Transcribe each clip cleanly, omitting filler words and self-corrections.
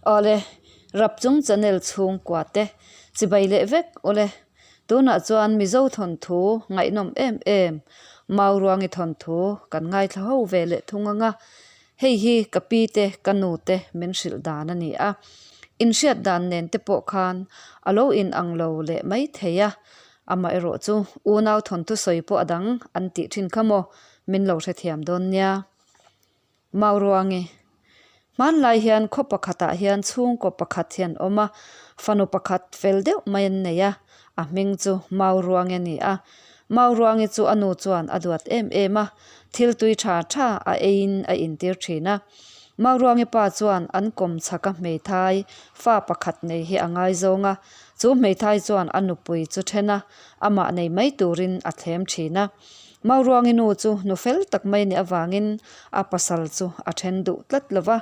Awle, Rapchung channel chhungkua te chibai leh vek awle. Tunah chuan Mizo thawnthu ngaihnawm em em Mauruangi thawnthu kan ngaithla ho ve leh thung ang a. Hei hi ka pi te ka nu te min hrilh dan a ni a. Inhriat dan nen te pawh khan a lo inang lo leh mai thei a. Amaherawh chu unau thawnthu sawi pawh a dang an tih thin kha maw min lo hrethiam dawn nia. Mauruangi. Hmanlai hian khaw pakhatah hian chhungkaw pakhat hi an awm a, fanu pakhat fel deuh mai an nei a, a hming chu Mauruangi a ni a. Mauruangi chu a nu chuan a duat em em a, thil tui tha tha a eiin a intir thin a. Mauruangi pa chuan an kawm chhaka hmeithai fa pakhat nei hi a ngaizawng a, chu hmeithai chuan a nupui chu then a, amah nei mai turin a thlem thin a. Mauruangi nu chu nu fel tak mai nih avangin a pasal chu a then duh tlat lo va,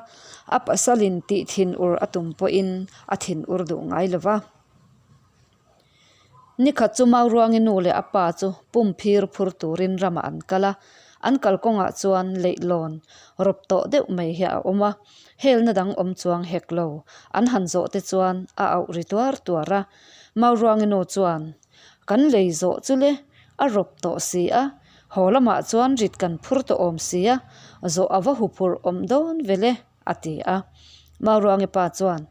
a pasalin tih thin ur a tum pawhin a thin ur duh ngai lo va. Nikhat chu Mauruangi nu leh a pa chu pum phir phur turin ramah an kal a, an kalkawngah chuan leihlawn rawp tawh deuh mai hi a awm a, helna dang awm chuang hek lo, an han zawh te chuan a auh ri tuar tuar a. Mauruangi nu chuan, Kan lei zawh chu le, a rawp tawh si a, haw lamah chuan rit kan phur tawh awm si a, zawh a va hu phurh awm dawn ve le, a ti a. Mauruangi pa chuan,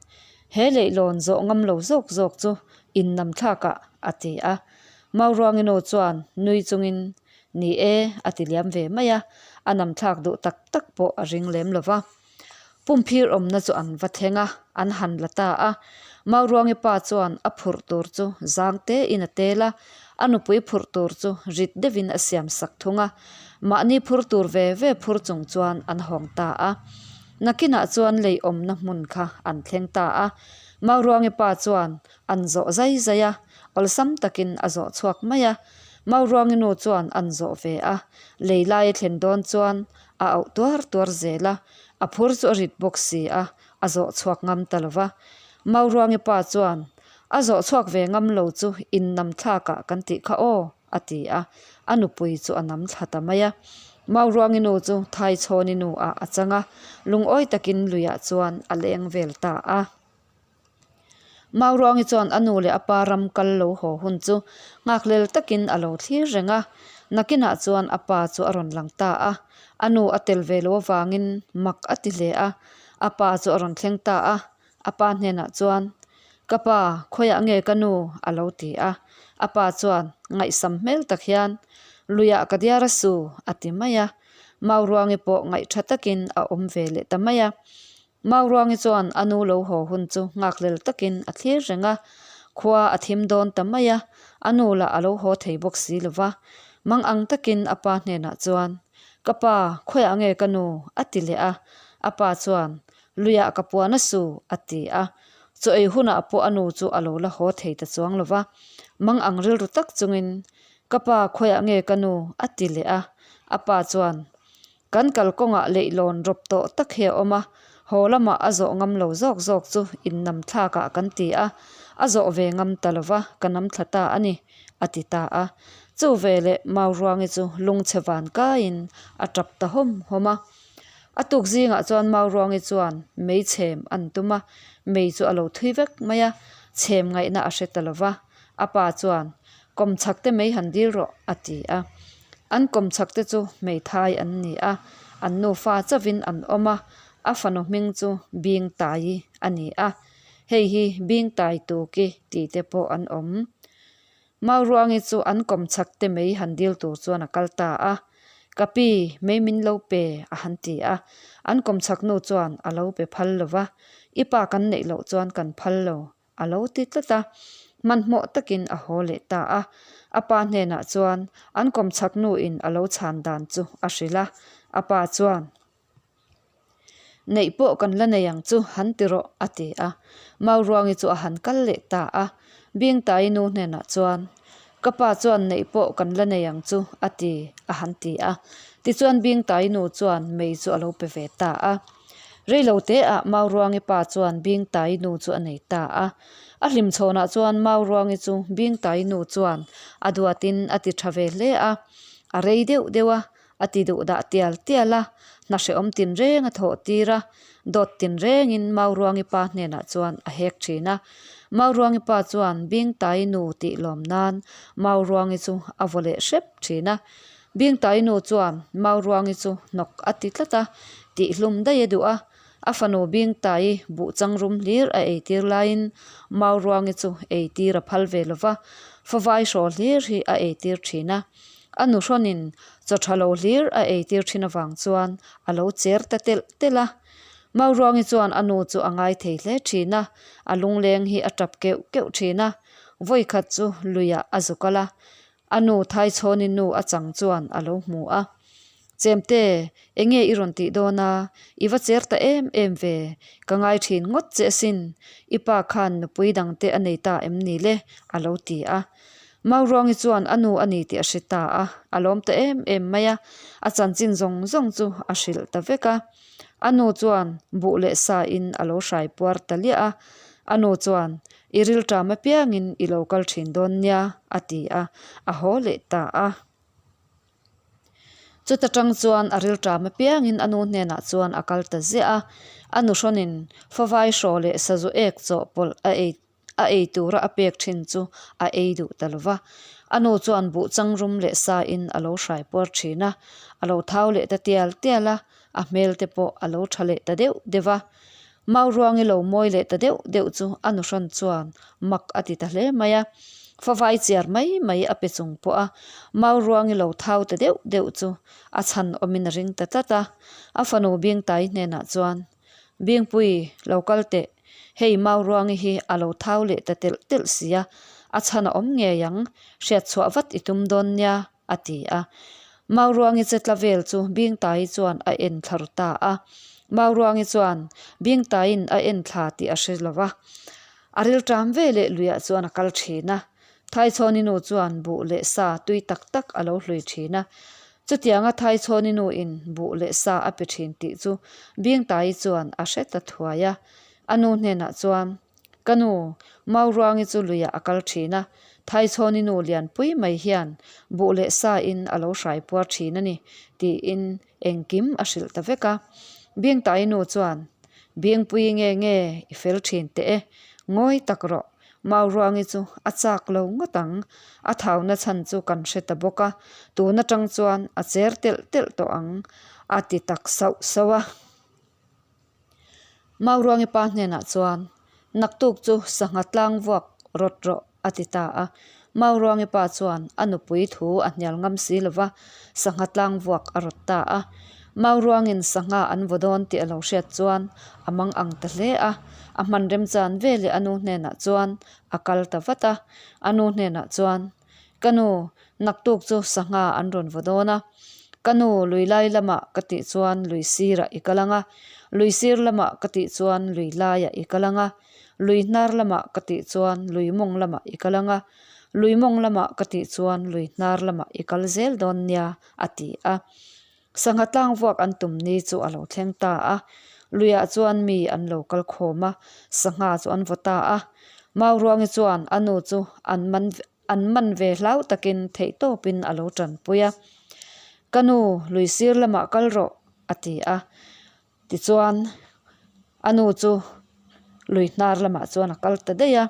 He leihlawn zawh ngam lo zawk zawk chu in nam thlakah, a ti a. Mauruangi nu chuan nui chungin, Ni e, a ti liam ve mai a, a nam thlak duh tak tak pawh a ring lem lo va. Pumphir awmna chu an va thleng a, an han la ta a. Mauruangi pa chuan a phurh tur chu zang tein a tel a, a nupui phurh tur chu rit deuhin a siam sak thung a. Mahni phur tur ve ve phur chung chuan an hawng ta a. Nakinah chuan lei awmna hmun kha an thleng ta a. Mauruangi pa chuan an zawh zai zai a, awlsam takin a zawh chhuak mai a. Mauruangi nu chuan an zawh ve a, lei lai a thlen dawn chuan A auh tuar tuar zel a, a phur chu a rit bawk si a, a zawh chhuak ngam ta lo va. Mauruangi pa chuan, A zawh chhuak ve ngam lo chu in nam thlakah kan tih kha aw, a ti a, a nupui chu a nam thla ta mai a. Mauruangi nu chu Thaichhawni nu ah a chang a, lungawi takin luiah chuan a leng vel ta a. Mauruangi chuan a nu leh a pa ram kal lo haw hun chu nghakhlel takin a lo thlir reng a, nakinah chuan a pa chu a rawn lang ta a, a nu a tel ve lo avangin mak a ti hle a, a pa chu a rawn thleng ta a, a pa hnenah chuan, Ka pa, khawiah nge ka nu? a lo ti a, a pa chuan ngaihsam hmel tak hian, Luiah ka diar a su, a ti mai a, Mauruangi pawh ngaihtha takin a awm ve leh ta mai a. Mauruangi chuan a nu lo haw hun chu nghakhlel takin a thlir reng a, khua a thim dawn ta mai a, a nu lah a lo haw thei bawk si lo va. Mang ang takin a pa hnenah chuan, Ka pa, khawiah nge ka nu? a ti leh a. A pa chuan, Luiah ka puan a su, a ti a. Chaw ei hunah pawh a nu chu a lo la haw thei ta chuang lo va. Mang ang rilru tak chungin, Ka pa, khawiah nge ka nu? a ti leh a. A pa chuan, Kan kalkawngah leihlawn rawp tawh tak hi a awm a, haw lamah a zawh ngam lo zawk zawk chu innam thlakah kan ti a, a zawh ve ngam ta lo va, ka nam thla ta a ni, a ti ta a. Chu veleh Mauruangi chu lungchhe van kaiin a tap ta hawm hawm a. A tuk zingah chuan Mauruangi chuan mei chhem an tum a, mei chu a lo thui vek mai a, chhem ngaihna a hre ta lo va. A pa chuan, Kawmchhak te mei han dil rawh, a ti a. An kawmchhak te chu hmeithai an ni a, an nufa chauhin an awm a, a fanu hming chu Bingtai a ni a. Hei hi Bingtai Tuki tih te pawh an awm. Mauruangi chu an kawmchhak te mei han dil tur chuan a kal ta a. Ka pi, mei min lo pe, a han ti a. An kawmchhak nu chuan a lo pe phal lo va, I pa kan neih loh chuan kan phal lo, A lo ti tlat a, hmanhmawh takin a haw leh ta a. A pa hnenah chuan an kawmchhak nuin a lo chhan dan chu a hrilh a. A pa chuan, Neih pawh kan la nei ang chu, han ti rawh, a ti a. Mauruangi chu a han kal leh ta a. Bingtai nu hnenah chuan, Ka pa chuan neih pawh kan la nei ang chu, a ti, a han ti a. Tichuan Bingtai nu chuan mei chu a lo pe ve ta a. Reiloteah Mauruangi pa chuan Bingtai nu chu a nei ta a. A hlimchhawnah chuan Mauruangi chu Bingtai nu chuan a duatin a ti tha ve hle a. A rei deuh deuh a, a ti duh dah tial tial a, hna hrehawm tinreng a thawh tir a. Dawt tinrengin Mauruangi pa hnenah chuan a hek thin a. Mauruangi pa chuan Bingtai nu tih lawm nan Mauruangi chu a vaw leh hrep thin a. Bingtai nu chuan Mauruangi chu hnawk a ti tlat a, tihhlum daih a duh a. A fanu Bingtai buh changrum hlir a eitir laiin Mauruangi chu eitir a phal ve lo va, favai hraw hlir hi a eitir thin a. A nuhrawnin chaw tha lo hlir a eitir thin avang chuan a lo cher ta telh telh a. Mauruangi chuan a nu chu a ngai thei hle thin a, a lungleng hi a tap keuh keuh thin a. Vawikhat chu luiah a zu kal a, a nu Thaichhawni nu a chang chuan a lo hmu a. Chemte, enge i rawn tih dawn a? I va cher ta em em ve, ka ngai thin ngawt che asin, i pa khan nupui dangte a nei ta em ni le? a lo ti a. Mauruangi chuan a nu a ni tih a hre ta a, a lawm ta em em mai a, a chanchin zawng zawng chu a hrilh ta vek a. A nu chuan buh leh sa in a lo hrai puar ta liah a, a nu chuan, I rilṭam apiangin i lo kal ṭhin dawn nia, a ti a, a haw leh ta a. Chuta tang chuan a rilṭam apiangin a nu hnenah chuan a kal ta ziah a, a nuhrawnin favai hraw leh sazu ek chawhpawlh a ei a ei tura a pek thin chu a ei duh ta lo va. A nu chuan buh changrum leh sa in a lo hrai puar thin a, a lo thau leh ta tial tial a, a hmel te pawh a lo tha leh ta deuh deuh a. Mauruangi lo mawi leh ta deuh deuh chu a nuhrawn chuan mak a ti ta hle mai a. Favai chiar mai mai a pe chung pawh a, Mauruangi lo thau ta deuh deuh chu a chhan awmin a ring ta tlat a. A fanu Bingtai hnenah chuan, Bingpui, lo kal teh. Hei Mauruangi hi a lo thau leh ta telh telh sia, a chhan a awm ngei ang, hriatchhuah vat i tum dawn nia, a ti a. Mauruangi che tla vel chu Bingtai chuan a en thla ru ta a. Mauruangi chuan Bingtaiin a en thla tih a hre lo va, a rilṭam ve leh luiah chuan a kal ṭhin a. Thaichhawni nu chuan buh leh sa tui tak tak a lo hlui ṭhin a. Chutianga Thaichhawni nu in buh leh sa a pe ṭhin tih chu Bingtai chuan a hre ta thuai a. A nu hnenah chuan, Ka nu, Mauruangi chu luiah a kal ṭhin a, Thaichhawni nu lianpui mai hian buh leh sa in a lo hrai puar ṭhin a ni, tiin engkim a hrilh ta vek a. Bingtai nu chuan, Bingpui nge nge i fel ṭhin teh e, ngawi tak rawh, Mauruangi chu a chak lo ngawt ang, a thauna chhan chu kan hre ta bawk a, tun atang chuan a cher telh telh tawh ang, a ti tak sauh sauh a. Mauruangi pa hnenah chuan, Naktuk chu sangha tlang vuak rawt rawh, a ti ta a. Mauruangi pa chuan a nupui thu a hnial ngam si lo va, sangha tlang vuak a rawt ta a. Mauruangin sangha an vaw dawn tih a lo hriat chuan a mang ang ta hle a. A hman remchan ve leh a nu hnenah chuan a kal ta vat a. A nu hnenah chuan, Ka nu, naktuk chu sangha an rawn vaw dawn a. Ka nu, lui lai lamah ka tih chuan lui sirah i kal ang a, lui sir lamah ka tih chuan lui laiah i kal ang a, lui hnar lamah ka tih chuan lui mawng lamah i kal ang a, lui mawng lamah ka tih chuan lui hnar lamah i kal zel dawn nia, a ti a. Sangha tlang vuak an tum ni chu a lo thleng ta a, luiah chuan mi an lo kal khawm a, sangha chu an vaw ta a. Mauruangi chuan a nu chu an man an man ve hlau takin theihtawpin a lo tanpui a. Ka nu, lui sir lamah kal rawh, a ti a. Tichuan, a nu chu lui hnar lamah chuan a kal ta daih a,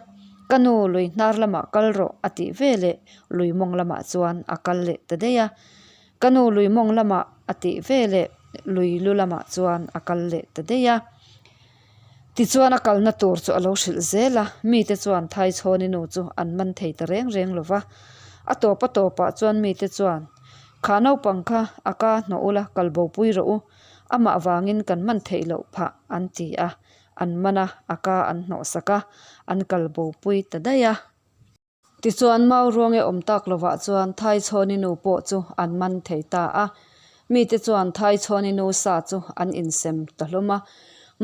Ka nu, lui hnar lamah kal rawh a tih ve leh lui mawng lamah chuan a kal leh ta daih a. Ka nu, lui mawng lamah a tih ve leh lui lu lamah chuan a kal leh ta daih a. Tichuan a kalna tur chu a lo hrilh zel a, mite chuan Thaichhawni nu chu an man thei ta reng reng lo va. A tawp a tawpah chuan mite chuan, Kha naupang kha a ka hnawh ula kal bopui rawh u, Amah vangin kan man theih loh phah an ti a, an man a, a ka an hnawhsak a, an kal bopui ta daih a. Tichuan Mauruange awm tak lovah chuan Thaichhawni nu pawh chu an man thei ta a. Mite chuan Thaichhawni nu sa chu an insem ta hlawm a,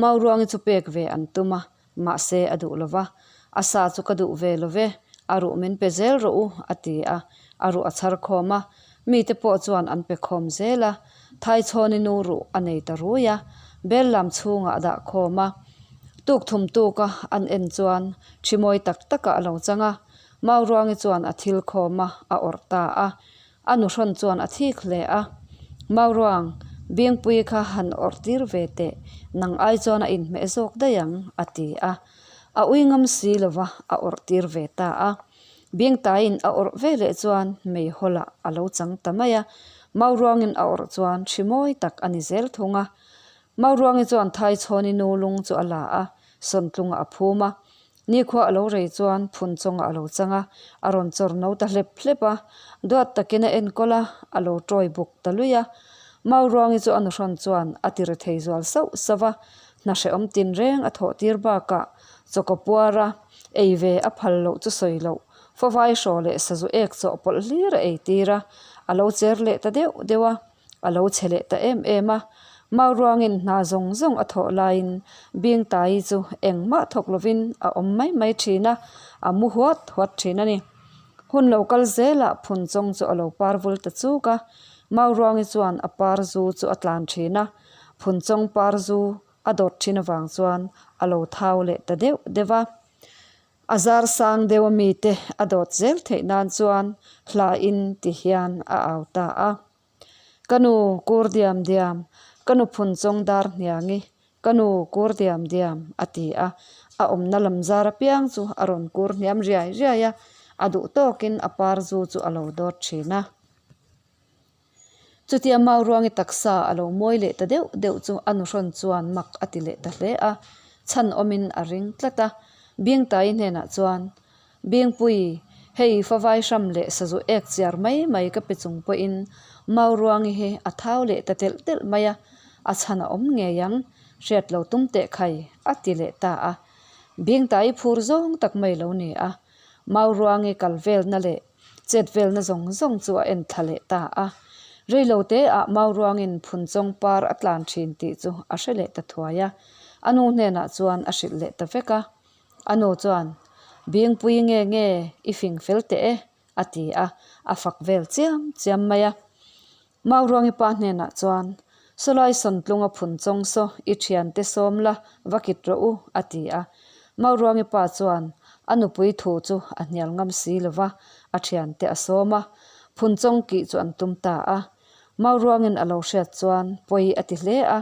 Mauruangi chu pek ve an tum a, Mahse a duh lo va, A sa chu ka duh ve lo ve, a ruh min pe zel rawh u, a ti a. A ruh a chhar khawm a, mite pawh chuan an pe khawm zel a. Thaichhawni nu ruh a nei ta rui a, bel lam chhungah a dah khawm a. Tuk thum tuka an en chuan thi mawi tak takah a lo chang a, Mauruangi chuan a thil khawm a, a awrh ta a. A nuhrawn chuan a thik hle a, Mauruang, Bingpui kha han awrh tir ve teh, nang ai chuan a inhmeh zawk daih ang, a ti a. A ui ngam si lo va, a awrh tir ve ta a. Bingtaiin a awrh ve leh chuan meihawlah a lo chang ta mai a, Mauruangin a awrh chuan hri mawi tak a ni zel thung a. Mauruangi chuan Thaichhawni nu lung chu a la a, sawntlungah a phum a. Nikhua a lo rei chuan phun chawngah a lo chang a, a rawn chawr no ta hlep hlep a. Duat takin a enkawl a, a lo tawi buk ta lui a. Mauruangi chu a nuhrawn chuan a ti rethei zual sauh sauh a, hna hrehawm tinreng a thawh tir bakah chawkaw puar a, ei ve a phal loh chu sawi loh, fawvai hraw leh sazu ek chawhpawlh hlir a ei tir a, a lo cher leh ta deuh deuh a. A lo chhe leh ta em em a, Mauruangin hna zawng zawng a thawh laiin Bingtaii chu engmah thawk lovin a awm mai mai thin a, a mu huat huat thin a ni. Hun lo kal zelah Phunchawng chu a lo par vul ta chuk a, Mauruangi chuan a par zu chu a tlan thin a, Phunchawng par zu a dawt thin avang chuan a lo thau leh ta deuh deuh a. A zar sang deuh a mite a dawt zel theih nan chuan hlain ti hian a au ta a. Ka nu kur diam diam, ka nu phun chawng dar hniangi, ka nu kur diam diam a ti a. A awmna lam zar apiang chu a rawn kur hniam riai riai a, a duh tawkin a par zu chu a lo dawt thin a. Chutia Mauruangi taksa a lo mawi leh ta deuh deuh chu a nuhrawn chuan mak a ti leh ta hle a, chhan awmin a ring tlat a. Bingtai hnenah chuan, Bingpui, hei favai hram leh sazu ek chiar mai mai ka pe chung pawhin Mauruangi hi a thau leh ta telh telh mai a, a chhan a awm ngei ang, hriat lo tum teh khai, a ti leh ta a. Bingtai phur zawng tak mai lo ni a, Mauruangi kal velna leh Chet velna zawng zawng chu a en thla leh ta a. Reilo te ah Mauruangin Phunchawng par a tlan thin tih chu a hre leh ta thuai a. A nu hnenah chuan a hrilh leh ta vek a. A nu chuan, Bingpui nge nge i fing fel teh e, a ti a, a fak vel chiam chiam mai a. Mauruangi pa hnenah chuan, Sawlai sawntlunga phun chawng saw i thiante sawm la, va kit rawh u, a ti a. Mauruangi pa chuan a nupui thu chu a hnial ngam si lo va, a thiante a sawm a. Phun chawng kih chu an tum ta a. Mauruangin a lo hriat chuan pawi a ti hle a,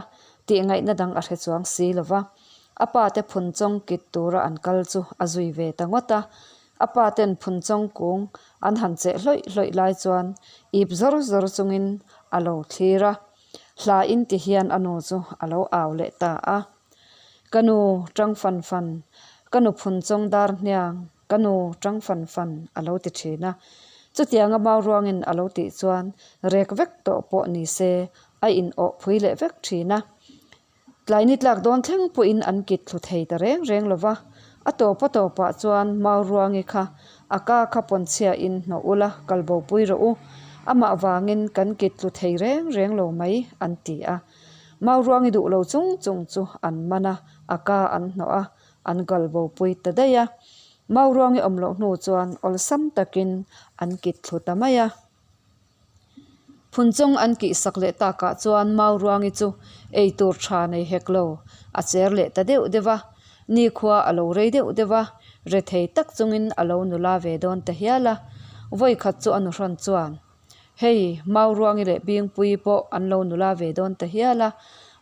tihngaihna dang a hre chuang si lo va. A pate phun chawng kit tura an kal chu a zui ve ta ngawt a. A pa ten Phunchawng kung an han cheh hlawih hlawih lai chuan ip zawr zawr chungin a lo thlir a, hla in ti hian a nu chu a lo au leh ta a. Ka nu tang fan fan, ka nu Phunchawng dar hniang, ka nu tang fan fan a lo ti thin a. Chutianga Mauruangin a lo tih chuan rek vek tawh pawh ni se a in awh phui leh vek thin a. Tlai ni tlak dawn thleng pawhin an kit thlu thei ta reng reng lo va, a tawp a tawpah chuan Mauruangi kha a ka kha pawnchhiain hnawh ula kal bo pui rawh u, amah vangin kan kit thlu thei reng reng lo mai an ti a. Mauruangi duh lo chung chung chu an man a, a ka an hnawh a, an kal bo pui ta daih a. Mauruangi awm loh hnu chuan awlsam takin an kit thlu ta mai a. Phunchawng an kihsak leh takah chuan Mauruangi chu ei tur tha nei hek lo, a cher leh ta deuh deuh a. Nikhua a lo rei deuh deuh a, rethei tak chungin a lo nula ve dawn ta hial a. Vawikhat chu a nuhrawn chuan, Hei, Mauruangi leh Bingpuii pawh an lo nula ve dawn ta hial a,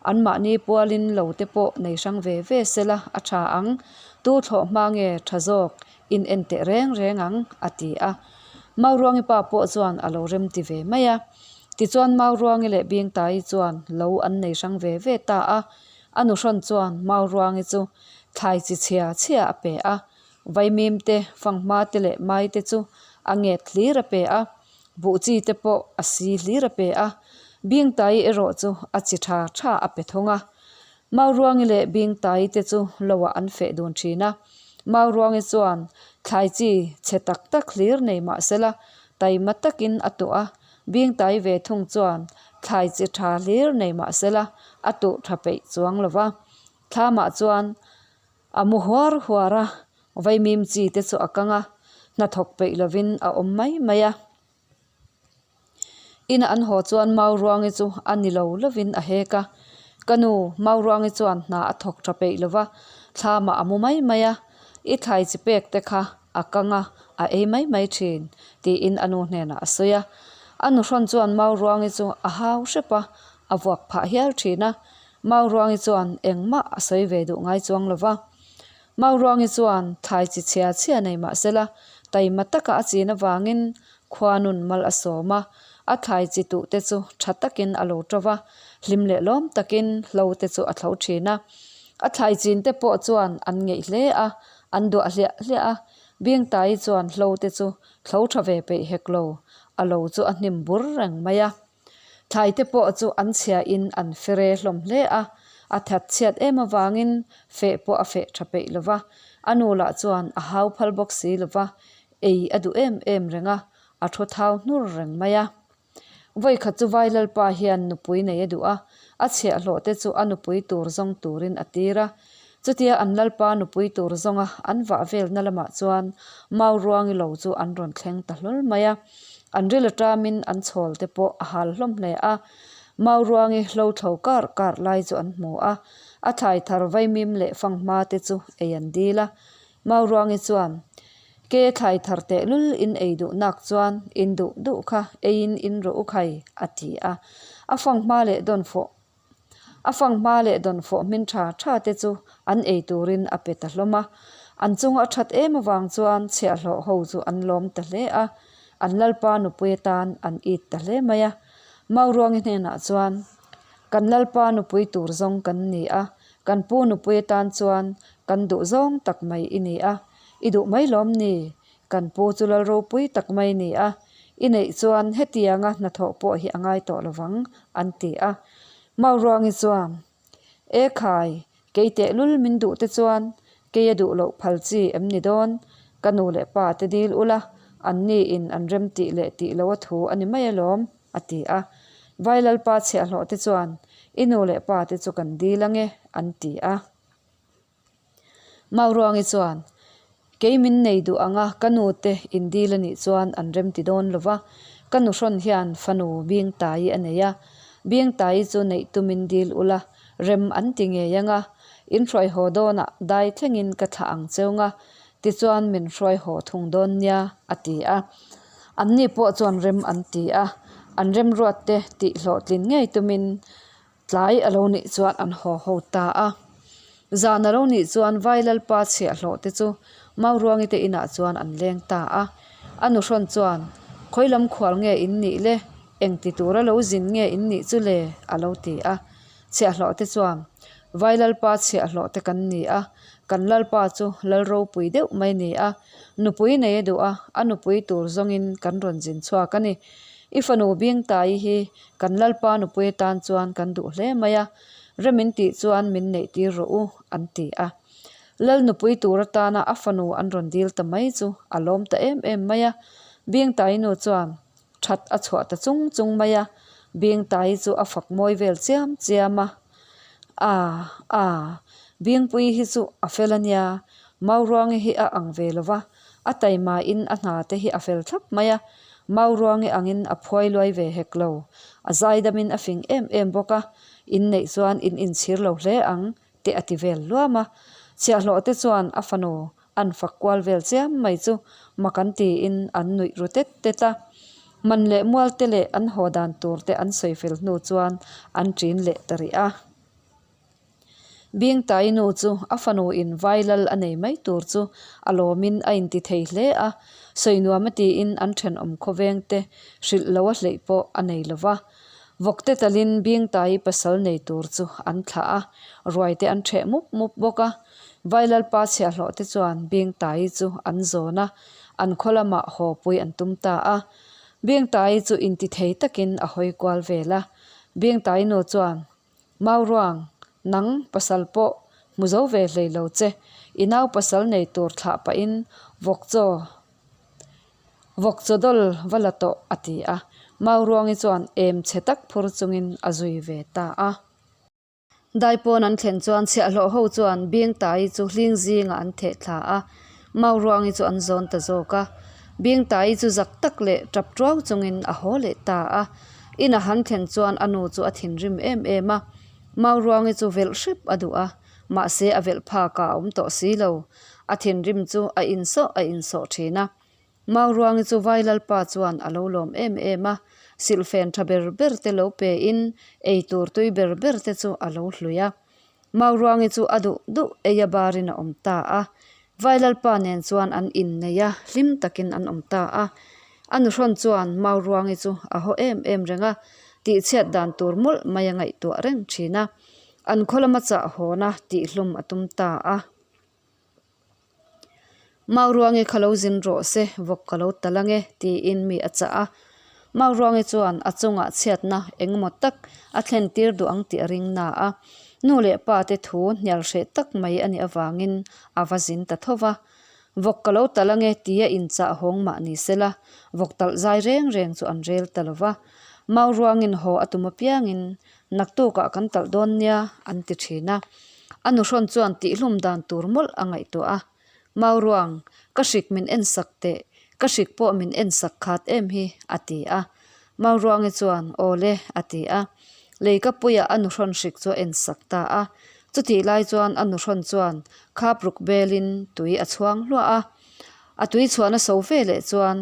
anmahni pualin lo te pawh nei hrang ve ve sela a tha ang, tu thlawh hma nge tha zawk in en teh reng reng ang, a ti a. Mauruangi pa pawh chuan a lo rem ti ve mai a. Tichuan Mauruangi leh Bingtaii chuan lo an nei hrang ve ve ta a. A nuhrawn chuan Mauruangi chu thlai chi chhia chhia a pe a. Vaimim te, fanghma te leh mai te chu a nget hlir a pe a. Buh chi te pawh a si hlir a pe a. Bingtaii erawh chu a chi tha tha a pe thung a. Mauruangi leh Bingtaii te chu loah an feh dun thin a. Mauruangi chuan thlai chi chhe tak tak hlir nei mah sela taima takin a tuh a, Bingtaii ve thung chuan thlai chi tha hlir nei mah sela a tuh tha peih chuang lo va. Thlamah chuan a mu huar huar a, vaimim chi te chu a kang a, hnathawk peih lovin a awm mai mai a. Ina an haw chuan Mauruangi chu a ni lo lovin a hek a, Ka nu, Mauruangi chuan hna a thawk tha peih lova, thlamah a mu mai mai a, i thlai chi pek te kha a kang a, a ei mai mai thin, tiin a nu hnenah a sawi a. A nuhrawn chuan Mauruangi chu a hau hrep a, a vuak phah hial thin a. Mauruangi chuan engmah a sawi ve duh ngai chuang lo va. Mauruangi chuan thlai chi chhia chhia nei mah sela, taima taka a chin avangin khuanun mal a sawm a, a thlai chi tuh te chu tha takin a lo to va, hlim leh lawm takin hlo te chu a thlo thin a. A thlai chin te pawh chuan an ngeih hle a, an duah hliah hliah a, Bingtai chuan hlo te chu thlo tha ve peih hek lo, a lo chu a hnim bur reng mai a. Thlai te pawh chu an chhia in an fere hlawm hle a, a that chhiat em avangin feh pawh a feh tha peih lo va, a nu lah chuan a hau phal bawk si lo va, ei a duh em em reng a, a thu thau hnur reng mai a. Vawikhat chu Vailalpa hian nupui nei a duh a, a chhiahhlawh te chu a nupui tur zawng turin a tir a. Chutia an Lalpa nupui tur zawnga an vah velna lamah chuan Mau ruangi lo chu an rawn thleng ta hlawl mai a. An ril aṭamin an chhawl te pawh a hal hlawm hle a. Mau ruangi hlo thlo kar kar lai chu an hmu a, a thlai thar vaimim leh fanghma te chu ei an dil a. Mau ruangi chuan, Ke thlai thar teh lul in ei duh nak chuan in duh duh kha eiin in rawh u khai, a ti a. A fanghma leh dawn fawh A fanghma leh dawn fawh hmin tha tha te chu an ei turin a pe ta hlawm a. An chunga a that em avang chuan chhiahhlawh ho chu an lawm ta hle a, an lalpa nupui atan an it ta hle mai a. Mauruangi hnenah chuan, Kan lalpa nupui tur zawng kan ni a, kan pu nupui atan chuan kan duh zawng tak mai i ni a, I duh mai lawm ni? Kan pu chu lal ropui tak mai ni a, i neih chuan hetianga hnathawh pawh hi a ngai tawh lovang, an ti a. Mauruangi chuan, E khai, kei tehlul min duh te chuan kei a duh loh phal chi em ni dawn? Ka nu leh pa te dil ula, an ni in an rem tih leh tih loh a thu a ni mai alawm, a ti a. Vailalpa chhiahhlawh te chuan, I nu leh pa te chu kan dil ange, an ti a. Mauruangi chuan, Kei min nei duh anga ka nu te indil a nih chuan an remti dawn lo va, ka nuhrawn hian fanu Bingtai a nei a, Bingtai chu neih tumin dil ula, rem an ti ngei anga, in hruai haw dawnah dai thlengin ka thlah ang cheu nga, tichuan min hruai haw thung dawn nia, a ti a. Anni pawh chuan rem an ti a, an remruat te tih hlawhtlin ngei tumin Tlai a lo nih chuan an haw ho ta a. Zan a lo nih chuan Vai Lalpa chhiahhlawh te chu Mauruangi te inah chuan an leng ta a. A nuhrawn chuan, Khawi lam khual nge in nih le? Eng ti tura lo zin nge in nih chu le? a lo ti a. Chhiahhlawh te chuan, Vai Lalpa chhiahhlawh te kan ni a, kan Lalpa chu Lal ropui deuh mai ni a, nupui nei a duh a, a nupui tur zawngin kan rawn zin chhuak a ni. I fanu Bingtai hi Kan Lalpa nupui atan chuan kan duh hle mai a, rem in tih chuan min neih tir rawh u, an ti a. Lal nupui tur atana a fanu an rawn dil ta mai chu a lawm ta em em mai a. Bingtai nu chuan that a chhuah ta chung chung mai a, Bingtai chu a fak mawi vel chiam chiam a. A, a, Bingpui hi chu a fel a nia, Mauruangi hi a ang ve lo va, A taima in a hna te hi a fel thlap mai a, Mauruangi angin a phuai luai ve hek lo. A zaidam in a fing em em bawk a, in neih chuan in inchhir lo hle ang te a ti vel luam a. Chhiahhlawh te chuan a fanu an fak kual vel chiam mai chu mak an tiin an nuih ru tet tet a. Man leh mual te leh an haw dan tur te an sawi fel hnu chuan an ṭin leh ta rih a. Bingtai nu chu a fanu in vailal a nei mai tur chu a lawmin a inti thei hle a, sawi nuam a tiin an thenawm khawveng te hrilh lo a hleih pawh a nei lo va. Vawkte talin Bingtai pasal nei tur chu an thlah a, ruai te an ṭheh mup mup bawk a. Vailalpa chhiahhlawh te chuan Bingtai chu an zawn a, an khaw lamah haw pui an tum ta a. Bingtai chu inti thei takin a hawi kual vel a, Bingtai nu chuan Mauruang, nang pasal pawh hmu zo ve hlei lo che, i nau pasal nei tur thlah pahin vawk chaw vawk chaw dawl va la tawh a ti a. Mauruangi chuan em chhe tak phur chungin a zui ve ta a. Daipawn an thlen chuan chhiahhlawh ho chuan Bingtai chu hling zingah an theh thla a, Mauruangi chu an zawn ta zawk a. Bingtai chu zak tak leh tap tuau chungin a haw leh ta a. In a han thlen chuan a nu chu a thinrim em em a, Mauruangi chu velh hrep a duh a, mahse a velh phak ah a awm tawh si lo. A thinrim chu a insawh a insawh thin a. Mauruangi chu Vailalpa chuan a lo lawm em em a, Silhfen tha ber ber te lo pe in ei tur tui ber ber te chu a lo hlui a. Mauruangi chu a duh duh ei a barin a awm ta a. Vailalpa nen chuan an innei a, hlim takin an awm ta a. A nuhrawn chuan Mauruangi chu a haw em em reng a, tihchhiat dan tur mawlh mai a ngaihtuah reng thin a. An khaw lama chah hawna tihhlum a tum ta a. Mauruangi kha lo zin rawh se, vawk ka lo tal ange, tiin mi a chah a. Mauruangi chuan a chungah chhiatna engemaw tak a thlen tir duh ang tih a ring na a. Nu leh pa te thu hnial hreh tak mai a nih avangin a va zin ta tho va. Vawk ka lo tal ange tia inchah hawng mah ni sela, vawk talh zai reng reng chu an rel ta lo va. Mauruangin haw a tum apiangin Naktukah kan talh dawn nia, an ti thin a. A nuhrawn chuan tihhlum dan tur mawlh a ngaihtuah a. Mauruang, ka hrik min en sak teh, ka hrik pawh min en sak khat em hi, a ti a. Mauruangi chuan, Aw le, a ti a. Leikapuiah a nuhrawn hrik chu a en sak ta a. Chutih lai chuan a nuhrawn chuan khap ruk belin tui a chhuang hluah a. A tui chhuahna so ve leh chuan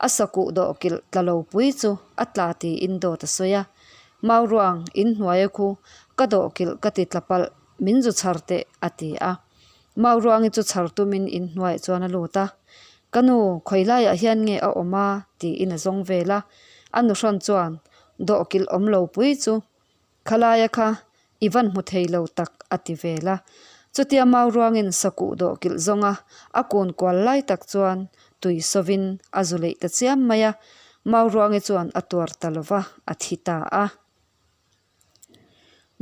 a sakuh dawh kilh tla lo pui chu a tla tiin dawt a sawi a. Mauruang, in hnuaia khu ka dawh kilh ka ti tla palh, min zu chhar teh, a ti a. Mauruangi chu chhar tumin in hnuaiah chuan a lut a. Ka nu, khawi laiah hian nge a awm a? tiin a zawng vel a. A nuhrawn chuan dawh kilh awm lo pui chu Khalaia kha i van hmu thei lo tak, a ti vel a. Chutia Mauruangin sakuh dawh kilh zawnga a kun kual lai tak chuan tui sawvin a zu leih ta chiam mai a, Mauruangi chuan a tuar ta lo va, a thi ta a.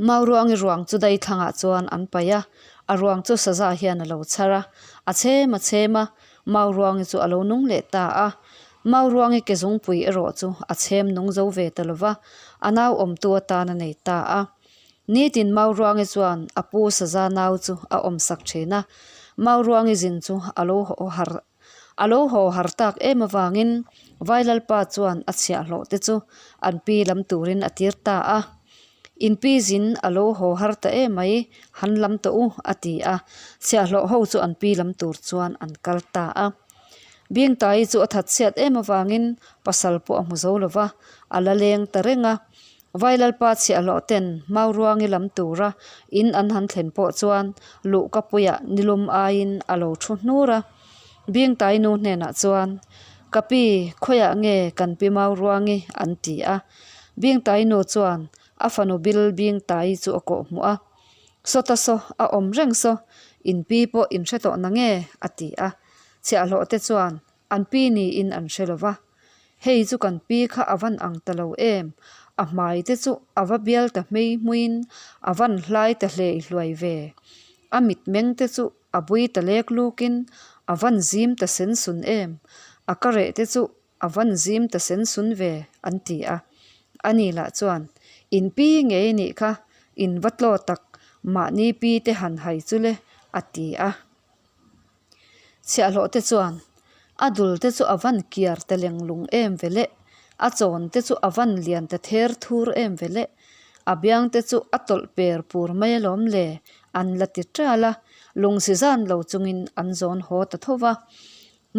Mauruangi ruang chu daithlangah chuan an paih a, a ruang chu saza hian a lo chhar a, a chhem a chhem a, Mauruangi chu a lo nung leh ta a. Mauruangi ke zungpui erawh chu a chhem nung zo ve ta lo va, a nau awmtu atan a nei ta a. Nitin Mauruangi chuan a pu saza nau chu a awmsak thin a, Mauruangi zin chu a lo haw har A lo haw har tak em avangin Vailalpa chuan a chhiahhlawh te chu an pi lam turin a tir ta a. In pi zin a lo haw har ta em mai, han lam tawh u, a ti a. Chhiahhlawh ho chu an pi lam tur chuan an kal ta a. Bingtai chu a that chhiat em avangin pasal pawh a hmu zo lo va, a la leng ta reng a. Vailalpa chhiahhlawh ten Mauruangi lam tura in an han thlen pawh chuan luhkapuiah nilum aiin a lo thu hnur a. Bingtai nu hnenah chuan, Ka pi, khawiah nge kan pi Mauruangi? an ti a. Bingtai nu chuan a fanu bil Bingtai chu a kawh hmuh a. Sawta saw, a awm reng saw, in pi pawh in hre tawh na nge? a ti a. Chhiahhlawh te chuan An pi niin an hre lo va, Hei chu kan pi kha a van ang ta lo em? A hmai te chu a va bial ta hmei hmuin a van hlai ta hlei hluai ve. A mitmeng te chu a bui ta lek lukin a van zim ta sen sun em? A ka reh te chu a van zim ta sen sun ve, an ti a. Ani lah chuan, In pi ngei nih kha, in va tlaw tak, mahni pi te han hai chu le, a ti a. Chhiahhlawh te chuan a dul te chu a van kiar ta leng lung em ve le, a chawn te chu a van lian ta ther thur em ve le, a biang te chu a tawlh per pur mai alawm le, an la ti ṭal a, lungsi zan lo chungin an zawn haw ta tho va.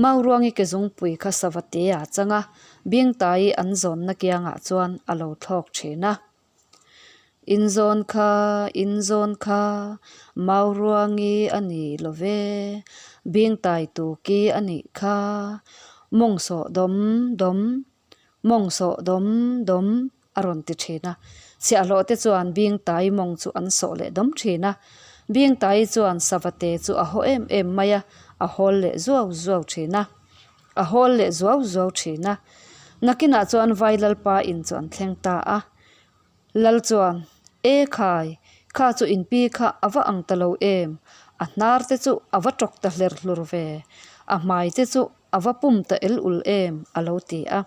Mauruangi ke zungpui kha sava te a chang a, Bingtai an zawnna kiangah chuan a lo thlawk ṭhin a. In zawn kha, in zawn kha, Mauruangi a ni lo ve, Bingtai tuki a nih kha, mawng sawh dawm dawm, mawng sawh dawm dawm a rawn ti thin a. Chhiahhlawh te chuan Bingtai mawng chu an sawh leh dawm thin a. Bingtai chuan Savate chu a haw em em mai a, a hawl leh zuau zuau thin a. A hawl leh zuau zuau thin a. Nakinah chuan Vai Lalpa in chu an thleng ta a. Lal chuan, E khai, kha chu in pi kha a va ang ta lo em? A hnar te chu a va tawk ta hler hlur ve. A hmai te chu a va pum ta el ul em? a lo ti a.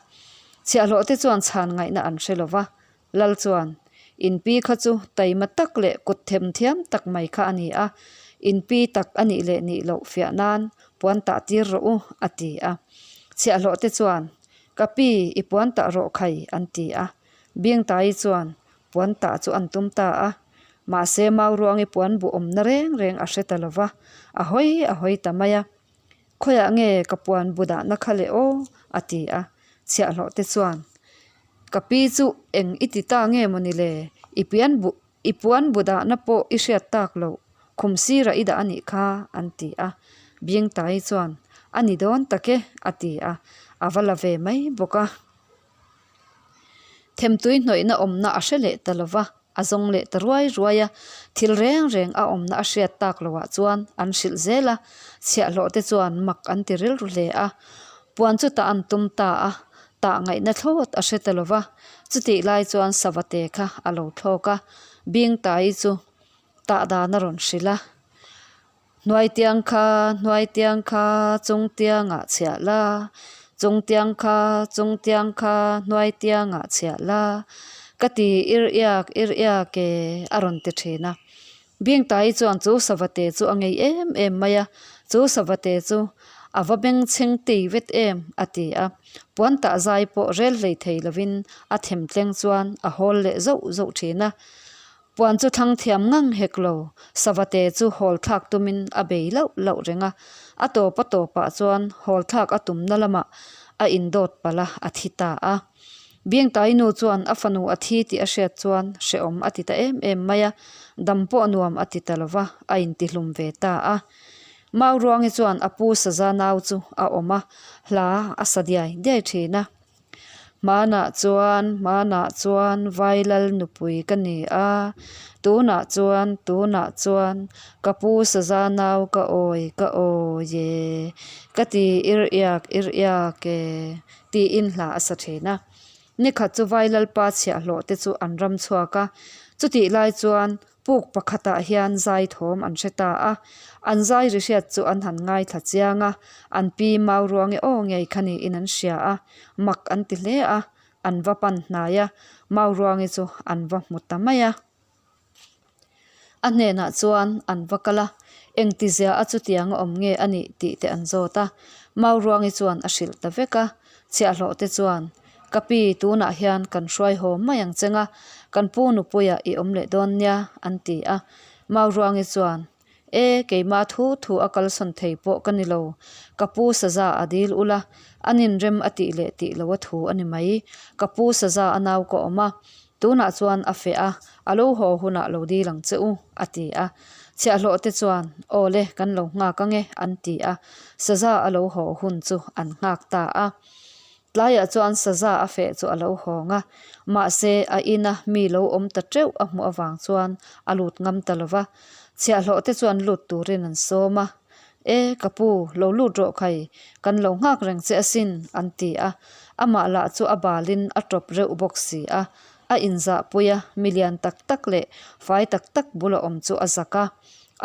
Chhiahhlawh te chuan chhan ngaihna an hre lo va. Lal chuan, In pi kha chu taima tak leh kut them thiam tak mai kha a ni a, in pi tak a nih leh nih loh fiah nan puan tah tir rawh u, a ti a. Chhiahhlawh te chuan, Ka pi, i puan tah rawh khai, an ti a. Bingtai chuan puan tah chu an tum ta a. Mahse, Mauruangi puan bu awmna reng reng a hre ta lo va, a hawi a hawi ta mai a. Khawiah nge ka puan bu dahna kha le aw? a ti a. Chhiahhlawh te chuan. Ka pi chu eng i ti ta nge maw ni le? I pian bu i puan bu dahna pawh i hriat tak loh, khum sirah i dah a nih kha, an ti a. Bingtai chuan, A ni dawn tak e, a ti a, a va la ve mai bawk a. Themtui hnawihna awmna a hre leh ta lo va, a zawng leh ta ruai ruai a. Thil reng reng a awmna a hriat tak loah chuan an hrilh zel a, chhiahhlawh te chuan mak an ti rilru hle a. Puan chu tah an tum ta a, tah ngaihna thlawt a hre ta lo va. Chutih lai chuan Savate kha a lo thlawk a, Bingtai chu tah dan a rawn hrilh a. Hnuai tiang kha, hnuai tiang kha, chung tiangah chhiah la, chung tiang kha, chung tiang kha, hnuai tiangah chhiah la, ka ti ir iak ir iak e, a rawn ti thin a. Bingtai chuan chu savate chu a ngei em em mai a, chu savate chu a va bengchheng tei vet em, a ti a. Puan tah zai pawh rel hlei thei lovin a them tleng chuan a hawl leh zauh zauh thin a. Puan chu thlang thiam ngang hek lo, Savate chu hawl thlak tumin a bei lauh lauh reng a, a tawp a tawpah chuan hawl thlak a tumna lamah a indawt palh a, a thi ta a. Bingtai nu chuan a fanu a thi tih a hriat chuan hrehawm a ti ta em em mai a, dam pawh nuam a ti ta lo va, a intihlum ve ta a. Mauruangi chuan a pu Saza nau chu a awm a, hla a sa diai diai thin a. Hmanah chuan, hmanah chuan Vailal nupui ka ni a, tunah chuan, tunah chuan ka pu saza nau ka awi, ka awi e, ka ti ir iak, ir iak e, tiin hla a sa thin a. Nikhat chu Vailalpa chhiahhlawh te chu an ram chhuak a, chutih lai chuan Puk pakhatah hian zai thawm an hre ta a, an zai ri hriat chu an han ngaithla chiang a, an pi Mauruangi aw ngei kha niin an hria a, mak an ti hle a, an va pan hnai a, Mauruangi chu an va hmu ta mai a. A hnenah chuan an va kal a, engtizia a chutiang a awm nge a nih tih te an zawt a, Mauruangi chuan a hrilh ta vek a, Chhiahhlawh te chuan, Ka pi, tunah hian kan hruai haw mai ang cheng a, kan pu nupuiah i awm leh dawn nia, an ti a. Mauruangi chuan, E, keimah thu thu a kalsawn thei pawh ka ni lo, ka pu saza a dil ula, a ninrem a tih leh tih lo a thu a ni mai. Ka pu saza a nau ka awm a, tunah chuan a feh a, a lo haw hunah lo dil ang che u, a ti a. Chhiahhlawh te chuan, Aw le, kan lo nghak ange, an ti a. Saza a lo haw hun chu an nghak ta a. Tlaiah chuan saza a feh chu a lo hawng a, mahse a ina mi lo awm ta teuh a hmuh avang chuan a lut ngam ta lo va. Chhiahhlawh te chuan lut turin an sawm a, E, ka pu, lo lut rawh khai, kan lo nghak reng che asin, an ti a. Amah lah chu a balin a tawp reuh bawk si a, a inzahpui a, mi lian tak tak leh fai tak tak bula awm chu a zak a,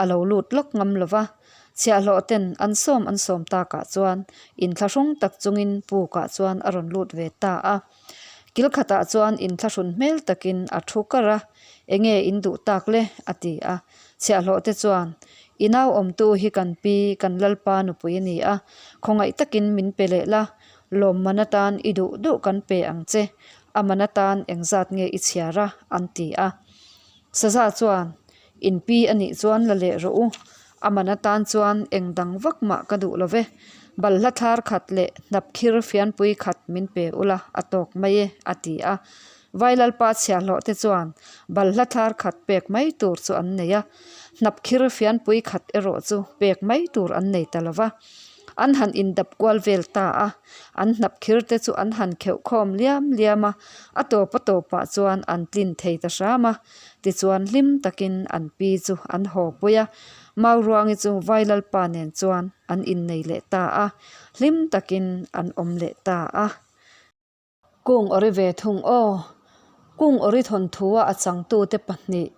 a lo lut lawk ngam lo va. Chhiahhlawh ten an sawm an sawm takah chuan inthlahrung tak chungin pukah chuan a rawn lut ve ta a. Kil khatah chuan inthlahrun hmel takin a thu kar a, Enge in duh tak le? a ti a. Chhiahhlawh te chuan, I nau awmtu hi kan pi, kan Lalpa nupui a ni a, khawngaih takin min pe leh la, lawmman atan i duh duh kan pe ang che, a man atan engzat nge i chhiar a? an ti a. Saza chuan, In pi a nih chuan la leh rawh u, a man atan chuan eng dang vak mah ka duh lo ve, balhla thlar khat leh hnap khir fianpui khat min pe ula a tawk mai e, a ti a. Vailalpa chhiahhlawh te chuan balhla thlar khat pek mai tur chu an nei a, hnap khir fianpui khat erawh chu pek mai tur an nei ta lo va. An han indap kual vel ta a, an hnap khir te chu an han kheuh khawm liam liam a, a tawp a tawpah chuan an tlin thei ta hram a. Tichuan hlim takin an pi chu an haw pui a, Mauruangi chu Vailalpa nen chuan an innei leh ta a, hlim takin an awm leh ta a. Kung awri ve thung aw. Kung awri thawnthu-a a changtute pahnih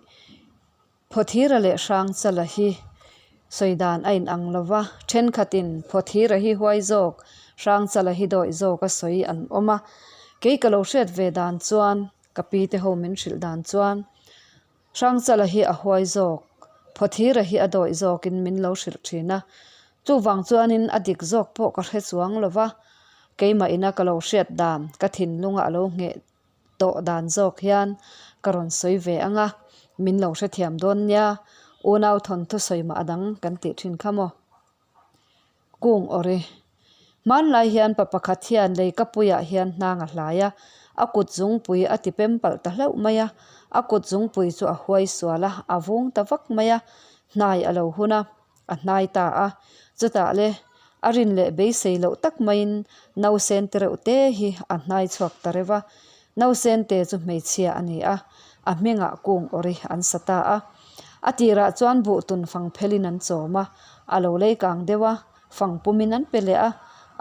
Phawthira leh Hrangchala hi sawi dan a inang lo va, thenkhatin Phawthira hi huai zawk, Hrangchala hi dawih zawk a sawi an awm a. Kei ka lo hriat ve dan chuan Ka pi te ho min hrilh dan chuan Hrangchala hi a huai zawk, Phawthira hi a dawih zawkin min lo hrilh thin a. Chuvang chuanin a dik zawk pawh ka hre chuang lo va, keimah ina ka lo hriat dan, ka thinlunga a lo ngheh tawh dan zawk hian ka rawn sawi ve ang a, min lo hrethiam dawn nia, unau thawnthu sawi mah a dang kan tih thin kha maw? Kung awri. Hmanlai hian pa pakhat hian lei kapuiah hian hnang a hlai a. A kut zungpui a ti pem palh ta hlauh mai a, a kut zungpui chu a huai sual a, a vung ta vak mai a, hnai a lo hun a, a hnai ta a. Chutah le, a rin leh beisei loh tak maiin nausen te reuh te hi a hnai chhuak ta reuh a. Nausen te chu hmeichhia a ni a, a hmingah kung awri an sa ta a. A tirah chuan buhtun fang phelin an chawm a, a lo lei kang deuh a, Fang pumin an pe leh a,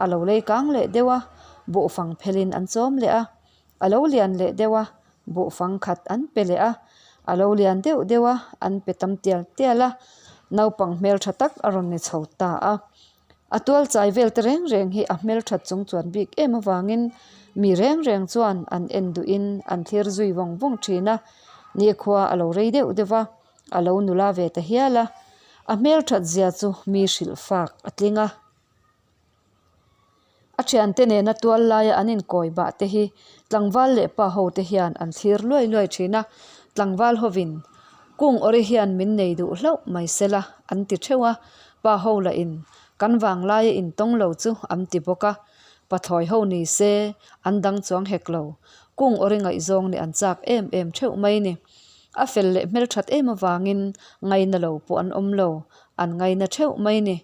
a lo lei kang leh deuh a, buh fang phelin an chawm leh a, a lo lian leh deuh a, buh fang khat an pe leh a, a lo lian deuh deuh a, an pe tam tial tial a, naupang hmeltha tak a rawn ni chho ta a. A tual chai vel te reng reng hi a hmelthat chung chuan bik em avangin mi reng reng chuan an en duhin an thlir zui vawng vawng thin a, nikhua a lo rei deuh deuh va. A lo nula ve ta hial a, a hmelthat zia chu mi hrilh fak a tling a. A thiante nena tual laia an inkawi bah te hi tlangval leh pa ho te hian an thlir luai luai thin a, tlangval hovin kung awri hian min nei duh hlauh mai sela an ti theuh a, pa ho lahin kan vanglaia intawng lo chu an ti bawk a, pathlawi ho ni se an dang chuang hek lo, kung awri ngaihzawng nih an chak em em theuh mai ni. A fel leh hmelthat em avangin ngaina lo pawh an awm lo, an ngaina theuh mai ni.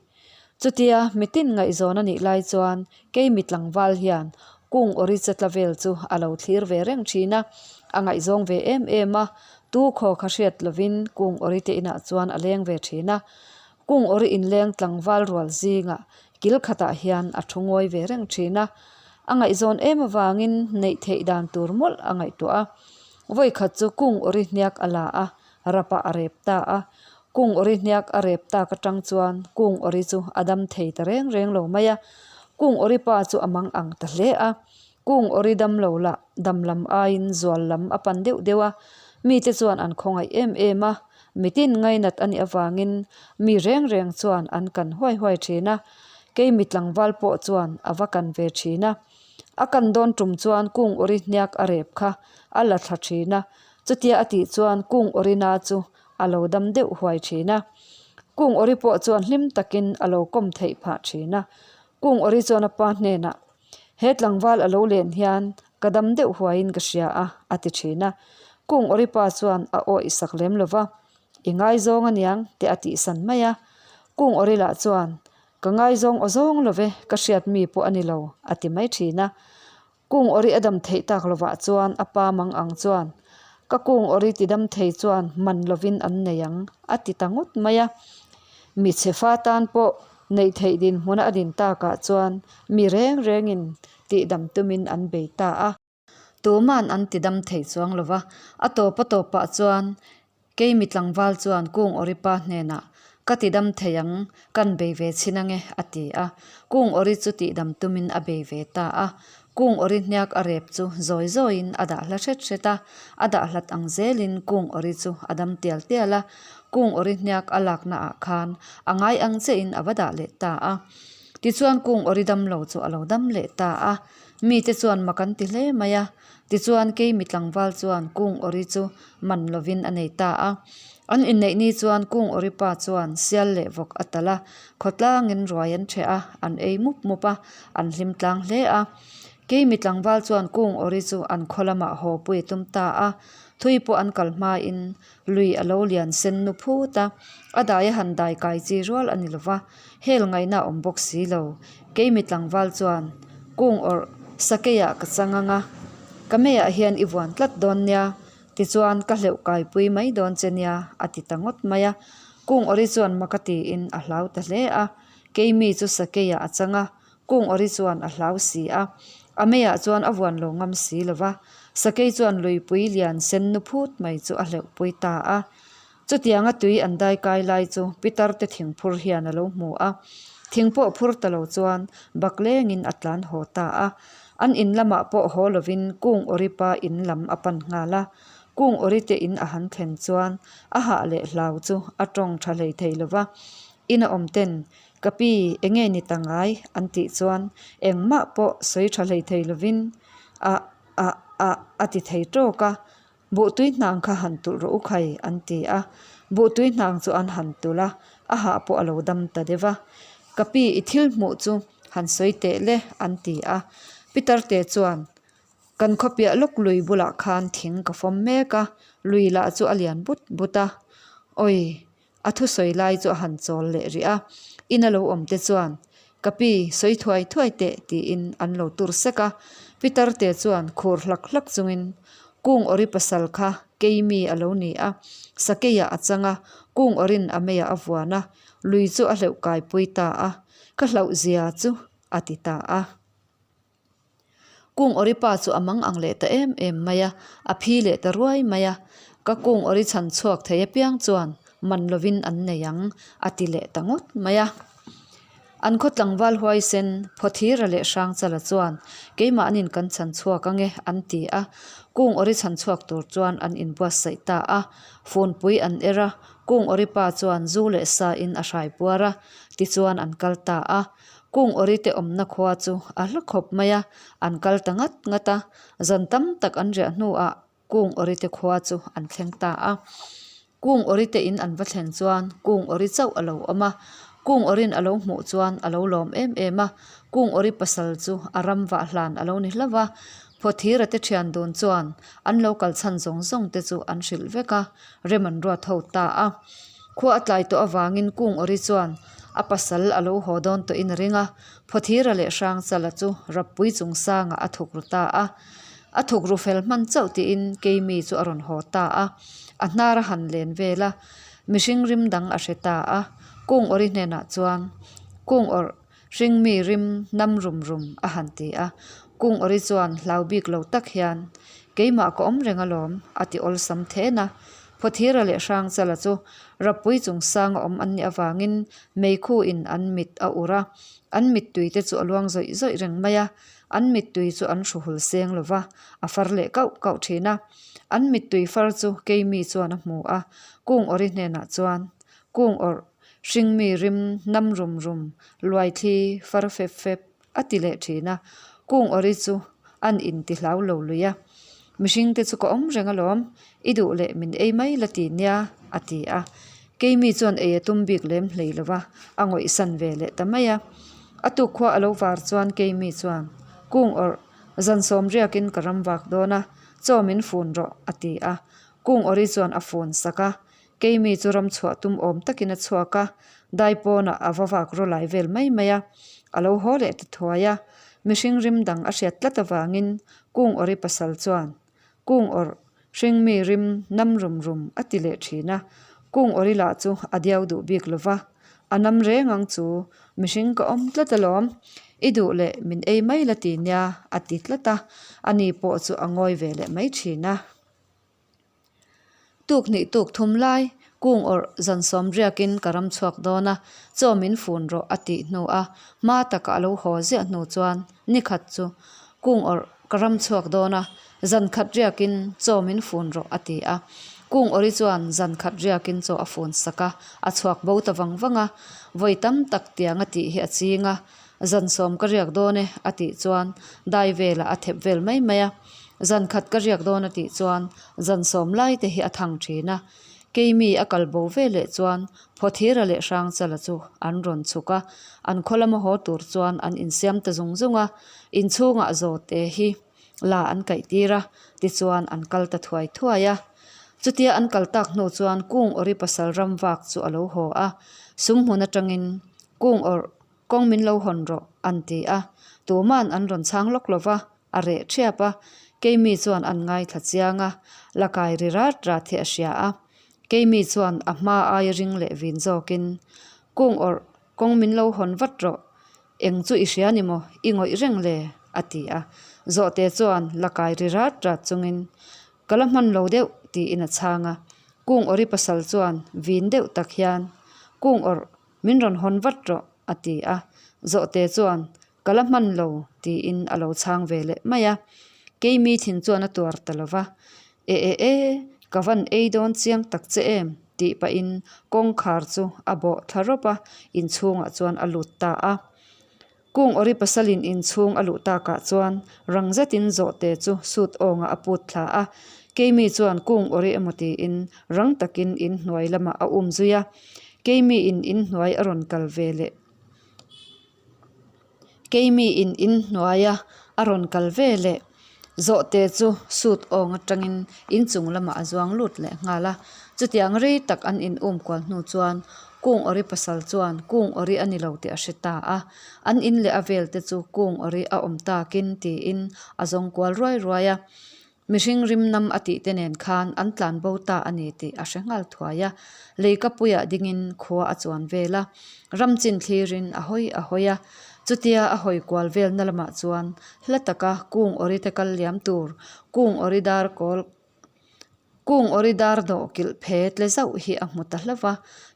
Chutia mitin ngaihzawn a nih lai chuan keimi tlangval hian kung awri che tla vel chu a lo thlir ve reng thin a, a ngaihzawng ve em em a, tu khaw kha hriat lovin kung awri te inah chuan a leng ve thin a. Kung awri inleng tlangval rual zingah kil khatah hian a thu ngawi ve reng thin a, a ngaihzawn em avangin neih theih dan tur mawlh a ngaihtuah a. Vawi khat chu kung awri hniak a la a, rapah a rep ta a. Kung awri hniak a rep tak atang chuan kung awri chu a dam thei ta reng reng lo mai a. Kung awri pa chu a mang ang ta hle a. Kung awri dam lo lah dam lam aiin zual lam a pan deuh deuh a. Mite chuan an khawngaih em em a. Mitin ngainat a nih avangin mi reng reng chuan an kan huai huai thin a. Keimi tlangval pawh chuan a va kan ve thin a. A kan dawn tum chuan kung awri hniak a rep kha a la thla thin a, chutia a tih chuan kung awrina chu a lo dam deuh huai thin a. Kung awri pawh chuan hlim takin a lo kawm theih phah thin a. Kung awri chuan a pa hnenah, He tlangval a lo len hian ka dam deuh huaiin ka hria a, a ti thin a. Kung awri pa chuan a awih sak lem lo va, I ngaizawng aniang te a tihsan mai a. Kung awri lah chuan, Ka ngaizawng aw zawng lo ve, ka hriat mi pawh a ni lo, a ti mai thin a. Kung awri a dam theih tak lovah chuan a pa mang ang chuan, Ka kung awri ti dam thei chuan man lovin an nei ang, a ti ta ngawt mai a. Mi chhe fa tan pawh neih theih dinhmuna a din takah chuan mi reng rengin tihdam tumin an bei ta a. Tuman an ti dam thei chuang lo va, a tawp a tawpah chuan keimi tlangval chuan Kung Awripa hnenah, Ka ti dam thei ang, kan bei ve chhin ange, a ti a. Kung Awri chu tihdam tumin a bei ve ta a. Kung Awri hniak a rep chu zawi zawiin a dah hla hret hret a, a dah hlat ang zelin Kung Awri chu a dam tial tial a. Kung Awri hniak a laknaah khan a ngai ang chiahin a va dah leh ta a. Tichuan Kung Awri dam lo chu a lo dam leh ta a. Mite chuan mak an ti hle mai a, tichuan keimi tlangval chuan kung awri chu man lovin a nei ta a. An inneih ni chuan kung awri pa chuan sial leh vawk a talh a, khawtlangin ruai an ṭheh a, an ei mup mup a, an hlim tlang hle a. Keimi tlangval chuan kung awri chu an khaw lamah haw pui a tum ta a, thui pawh an kal hmain lui a lo lian sen nu phut a, a dai a han dai kai chi rual a ni lo va, hel ngaihna a awm bawk si lo. Keimi tlangval chuan, Kung awrh, sakeiah ka chang ang a, ka meiah hian i vuan tlat dawn nia, tichuan ka hleuh kaipui mai dawn che nia, a ti ta ngawt mai a. Kung awri chuan mak a tiin a hlau ta hle a, keimi chu sakeiah a chang a, Kung awri chuan a hlau si a, a meiah chuan a vuan lo ngam si lo va, sakei chuan luipui lian sen nu phut mai chu a hleuhpui ta a. Chutianga tui an dai kai lai chu Pitar te thingphur hian a lo hmu a, thing pawh phur ta lo chuan bak lengin a tlan haw ta a. An in lamah pawh haw lovin Kung awri pa in lam a pan nghal a. Kung awri te in a han thlen chuan a hah leh hlau chu a tawng tha hlei thei lo va, in a awm ten Ka pi, enge ni ta ngai? an tih chuan engmah pawh sawi tha hlei thei lovin a a a a ti thei tawk a. Buhtui hnang kha han tulh rawh u khai an ti a. Buhtui hnang chu an han tulh a, a hah pawh a lo dam ta deuh a. Ka pi, i thil hmuh chu han sawi teh le an ti a. Peter te chuan. Kan khaw piah lawk lui bulah khan thing ka fawm mek a, lui lah chu a lian but but a. Awi! A thusawi lai chu a han chawl leh rih a, ina lo awm te chuan, Ka pi, sawi thuai thuai teh tiin an lo tur sek a. Pitar te chuan khur hlak hlak chungin, Kung awri pasal kha keimi a lo ni a, sakeiah a chang a, kung awrin a meiah a vuan a, lui chu a hleuh kaipui ta a, ka hlauh zia chu a ti ta a. Kung awri pa chu a mang ang leh ta em em mai a, a phi leh ta ruai mai a, Ka kung awri chhan chhuak thei apiang chuan man lovin an nei ang, a ti leh ta ngawt mai a. An khaw tlangval huaisen Phawthira leh Hrangchala chuan keimahnin kan chhan chhuak ange an ti a, kung awri chhan chhuak tur chuan an inbuatsaih ta a, funpui an er a, kung awri pa chuan zu leh sa in a hrai puar a, tichuan an kal ta a. Kung awri te awmna khua chu a hla khawp mai a, an kal ta ngat ngat a, zan tam tak an riah hnuah Kung awri te khua chu an thleng ta a. Kung awri te in an va thlen chuan Kung awri chauh a lo awm a, Kung awrin a lo hmuh chuan a lo lawm em em a, Kung awri pasal chu a ram vah hlan a lo ni hlauh a, Phawthira te thian dun chuan an lo kal chhan zawng zawng te chu an hrilh vek a, rem an ruat ho ta a. Khua a tlai tawh avangin Kung awri chuan A pasal a lo haw dawn tawhin a ring a, Phawthira leh Hrangchala chu Rappui chungsangah a thuk ru ta a. A thuk ru fel hman chauh tiin Keimi chu a rawn haw ta a. A hnar a han len vel a, mihring rim dang a hre ta a. Kung awri hnenah chuan, Kung awrh, hringmi rim nam rum rum a han ti a. Kung awri chuan hlau bik lo tak hian, Keimah ka awm reng alawm, a ti awlsam then a. Phawthira leh Hrangchala chu Rappui chungsanga awm an nih avangin meikhuin an mit a ur a, an mittui te chu a luang zawih zawih reng mai a, an mittui chu an hru hul seng lo va, a far leh kauh kauh thin a. An mittui far chu Keimi chuan a hmu a, Kung awri hnenah chuan, Kung awrh, hringmi rim nam rum rum, luaithli far fep fep, A ti leh thin a, kung awri chu an inti hlau lo lui a. Mihring te chu ka awm reng alawm, i duh leh min ei mai la ti nia, a ti a. Keimi chuan ei a tum bik lem hlei lo va, a ngawihsan ve leh ta mai a. A tukkhua a lo var chuan Keimi chuan, Kung awrh, zan sawm riakin ka ram vak dawn a, chaw min fun rawh, a ti a. Kung awri chuan a fun sak a, Keimi chu ram chhuah tum awm takin a chhuak a, dai pawnah a va vak raw lai vel mai mai a. A lo haw leh ta thuai a, mihring rim dang a hriat tlat avangin Kung awri pasal chuan, Kung awrh, hringmi rim nam rum rum a ti leh thin a. Kung awri lah chu a diau duh bik lo va, a nam reng ang chu, mihring ka awm tlat alawm, i duh leh min ei mai la ti nia a ti tlat a, ani pawh chu a ngawi ve leh mai thin a. Tuk hnih tuk thum lai, kung awrh zan sawm riakin ka ram chhuak dawn a, chaw min fun rawh a tih hnu a, hma taka a lo haw ziah hnu chuan ni khat chu kung awrh ka ram chhuak dawn a, zan khat riakin chaw min fun rawh a ti a. Kung awri chuan zan khat riakin chaw a fun sak a, a chhuak bo ta vang vang a, vawi tam tak tiang a tih hi a ching a, Zan sawm ka riak dawn e a tih chuan dai velah a thep vel mai mai a. Zan khat ka riak dawn a tih chuan zan sawm lai te hi a thang thin a. Keimi a kal bo ve leh chuan Phawthira leh Hrangchala chu an rawn chhuk a, an khaw lama haw tur chuan an insiam ta zung zung a. Inchhungah Zawte hi la an kaih tir a, tichuan an kal ta thuai thuai a. Chutia an kal tak hnu chuan Kung awri pasal ram vak chu a lo haw a, sumhmun atangin Kung awrh Kawng min lo hawn rawh, an ti a. Tuma'n an rawn chhang lawk lo va, a reh ṭhiap a. Keimi chuan an ngaithla chiang a, la kai ri rat rat hi a hria a. Keimi chuan a hma aia ring leh vin zawkin, Kung awrh, kawng min lo hawn vat rawh. Eng chu i hria ni maw, i ngawih reng le? a ti a. Zawhte chuan la kai ri rat rat chungin, Ka la hman lo deuh, tiin a chhang a. Kung awri pasal chuan vin deuh tak hian, Kung awrh, Min rawn hawn vat rawh, a ti a. Zawhte chuan, Ka la hman lo, tiin a lo chhang ve leh mai a. Keimi thin chuan a tuar ta lo va, E e e, ka van ei dawn chiang tak che em? tih pahin kawngkhar chu a bawh thla rawp a, inchhungah chuan a lut ta a. Kung awri pasalin inchhung a luh takah chuan rang zetin zawhte chu sut awngah a put thla a. Keimi chuan kung awri emaw tiin rang takin inhnuai lamah a um zui a. Keimiin inhnuai a rawn kal ve leh Keimiin inhnuaia a rawn kal ve leh. Zawhte chu suit awng atangin inchung lamah a zuang lut leh nghal a. Chutiang rei tak an in um kual hnu chuan Kung Awri pasal chuan Kung Awri a ni lo tih a hre ta a. An in leh a vel te chu Kung Awri a awm takin tiin a zawng kual ruai ruai a. Mihring rimnam a tih te nen khan an tlan bo ta a ni tih a hre nghal thuai a. Leikapuiah dingin khua a chuan vel a, ram chin thlirin a hawi a hawi a. Chutia a hawi kual velna lamah chuan hla taka kung awri te kal liam tur, kung awri dar kawl kung awri dar dawh kilh phe tle zauh hi a hmu ta hlauh va.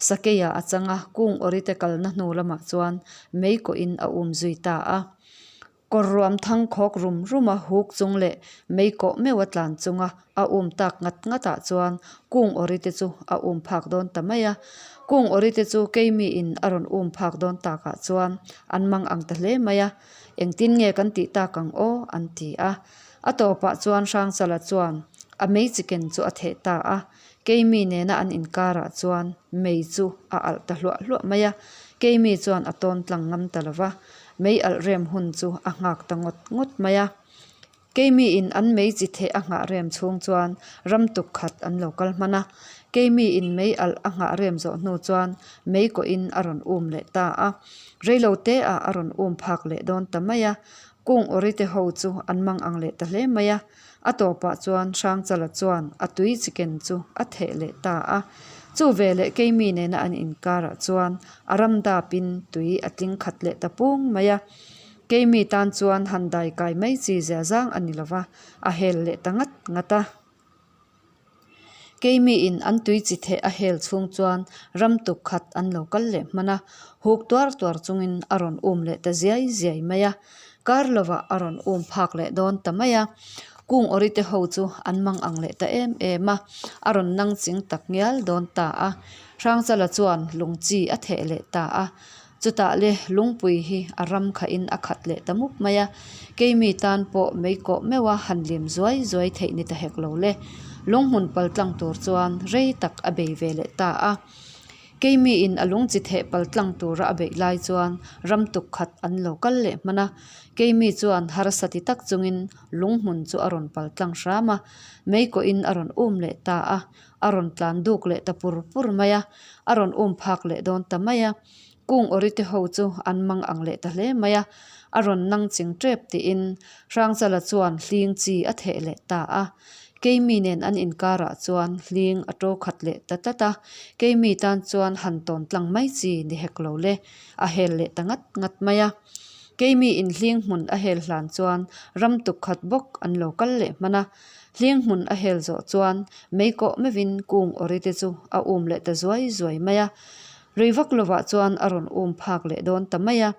Sakeia a chang a, kung awri te kalna hnu lamah chuan mei kawhin a um zui ta a. Kawr ruam thang khawk rum rum a huk chung leh mei kawh meuh a tlan chunga a um tak ngat ngat ah chuan kung awri te chu a um phak dawn ta mai a. Kung awri te chu keimi in a rawn um phak dawn tak ah chuan an mang ang ta hle mai a. Engtin nge kan tih tak ang aw? an ti a. A tawpah chuan Hrangchala chuan a mei chiken chu a theh ta a. Keimi nena an inkarah chuan mei chu a alh ta hluah hluah mai a, Keimi chuan a tawn tlang ngam ta lo va, mei alh rem hun chu a nghak ta ngawt ngawt mai a. Keimiin an mei chi theh a nghah rem chhung chuan ram tuk khat an lo kal hman a, Keimiin mei alh a nghah rem zawh hnu chuan mei kawhin a rawn um leh ta a, reilo te ah a rawn um phak leh dawn ta mai a, Kung awrite ho chu an mang ang leh ta hle mai a. A tawpah chuan Hrangchala chuan a tui chiken chu a theh leh ta a. Chu veleh keimi nena an inkarah chuan a ram dapin tui a tling khat leh ta pung mai a. Keimi tan chuan han dai kai mai chi zia zang a ni lova, a hel leh ta ngat ngat a. Keimiin an tui chi theh a hel chhung chuan ram tuk khat an lo kal leh hman a, huk tuar tuar chungin a rawn um leh ta ziai ziai mai a. Kar lovah a rawn um phak leh dawn ta mai a. Kung awrite ho chu an mang ang leh ta em em a, a rawn nang ching tak ngial dawn ta a. Hrangchala chuan lungchi a theh leh ta a. Chutah le lungpui hi a ram khahin a khat leh ta mup mai a, keimi tan pawh mei kawh meuha han lim zuai zuai theih ni ta hek lo le. Lunghmun pal tlang tur chuan rei tak a bei ve leh ta a. Keimiin a lung chi theh pal tlang tura a beih lai chuan ram tuk khat an lo kal leh hman a, keimi chuan harsa ti tak chungin lunghmun chu a rawn pal tlang hram a, mei kawhin a rawn um leh ta a, a rawn tlan duk leh ta pur pur mai a, a rawn um phak leh dawn ta mai a. Kung awrite ho chu an mang ang leh ta hle mai a, a rawn nang ching tep tiin Hrangchala chuan hling chi a theh leh ta a. Keimi nen an inkarah chuan hling a to khat leh ta tlat a, keimi tan chuan han tawn tlang mai chi ni hek lo le, a hel leh ta ngat ngat mai a. Keimi in hling hmun a hel hlan chuan ram tuk khat bawk an lo kal leh hman a, hling hmun a hel zawh chuan mei kawh meuhin kung awrite chu a um leh ta zuai zuai mai a. Rei vak lovah chuan a rawn um phak leh dawn ta mai a,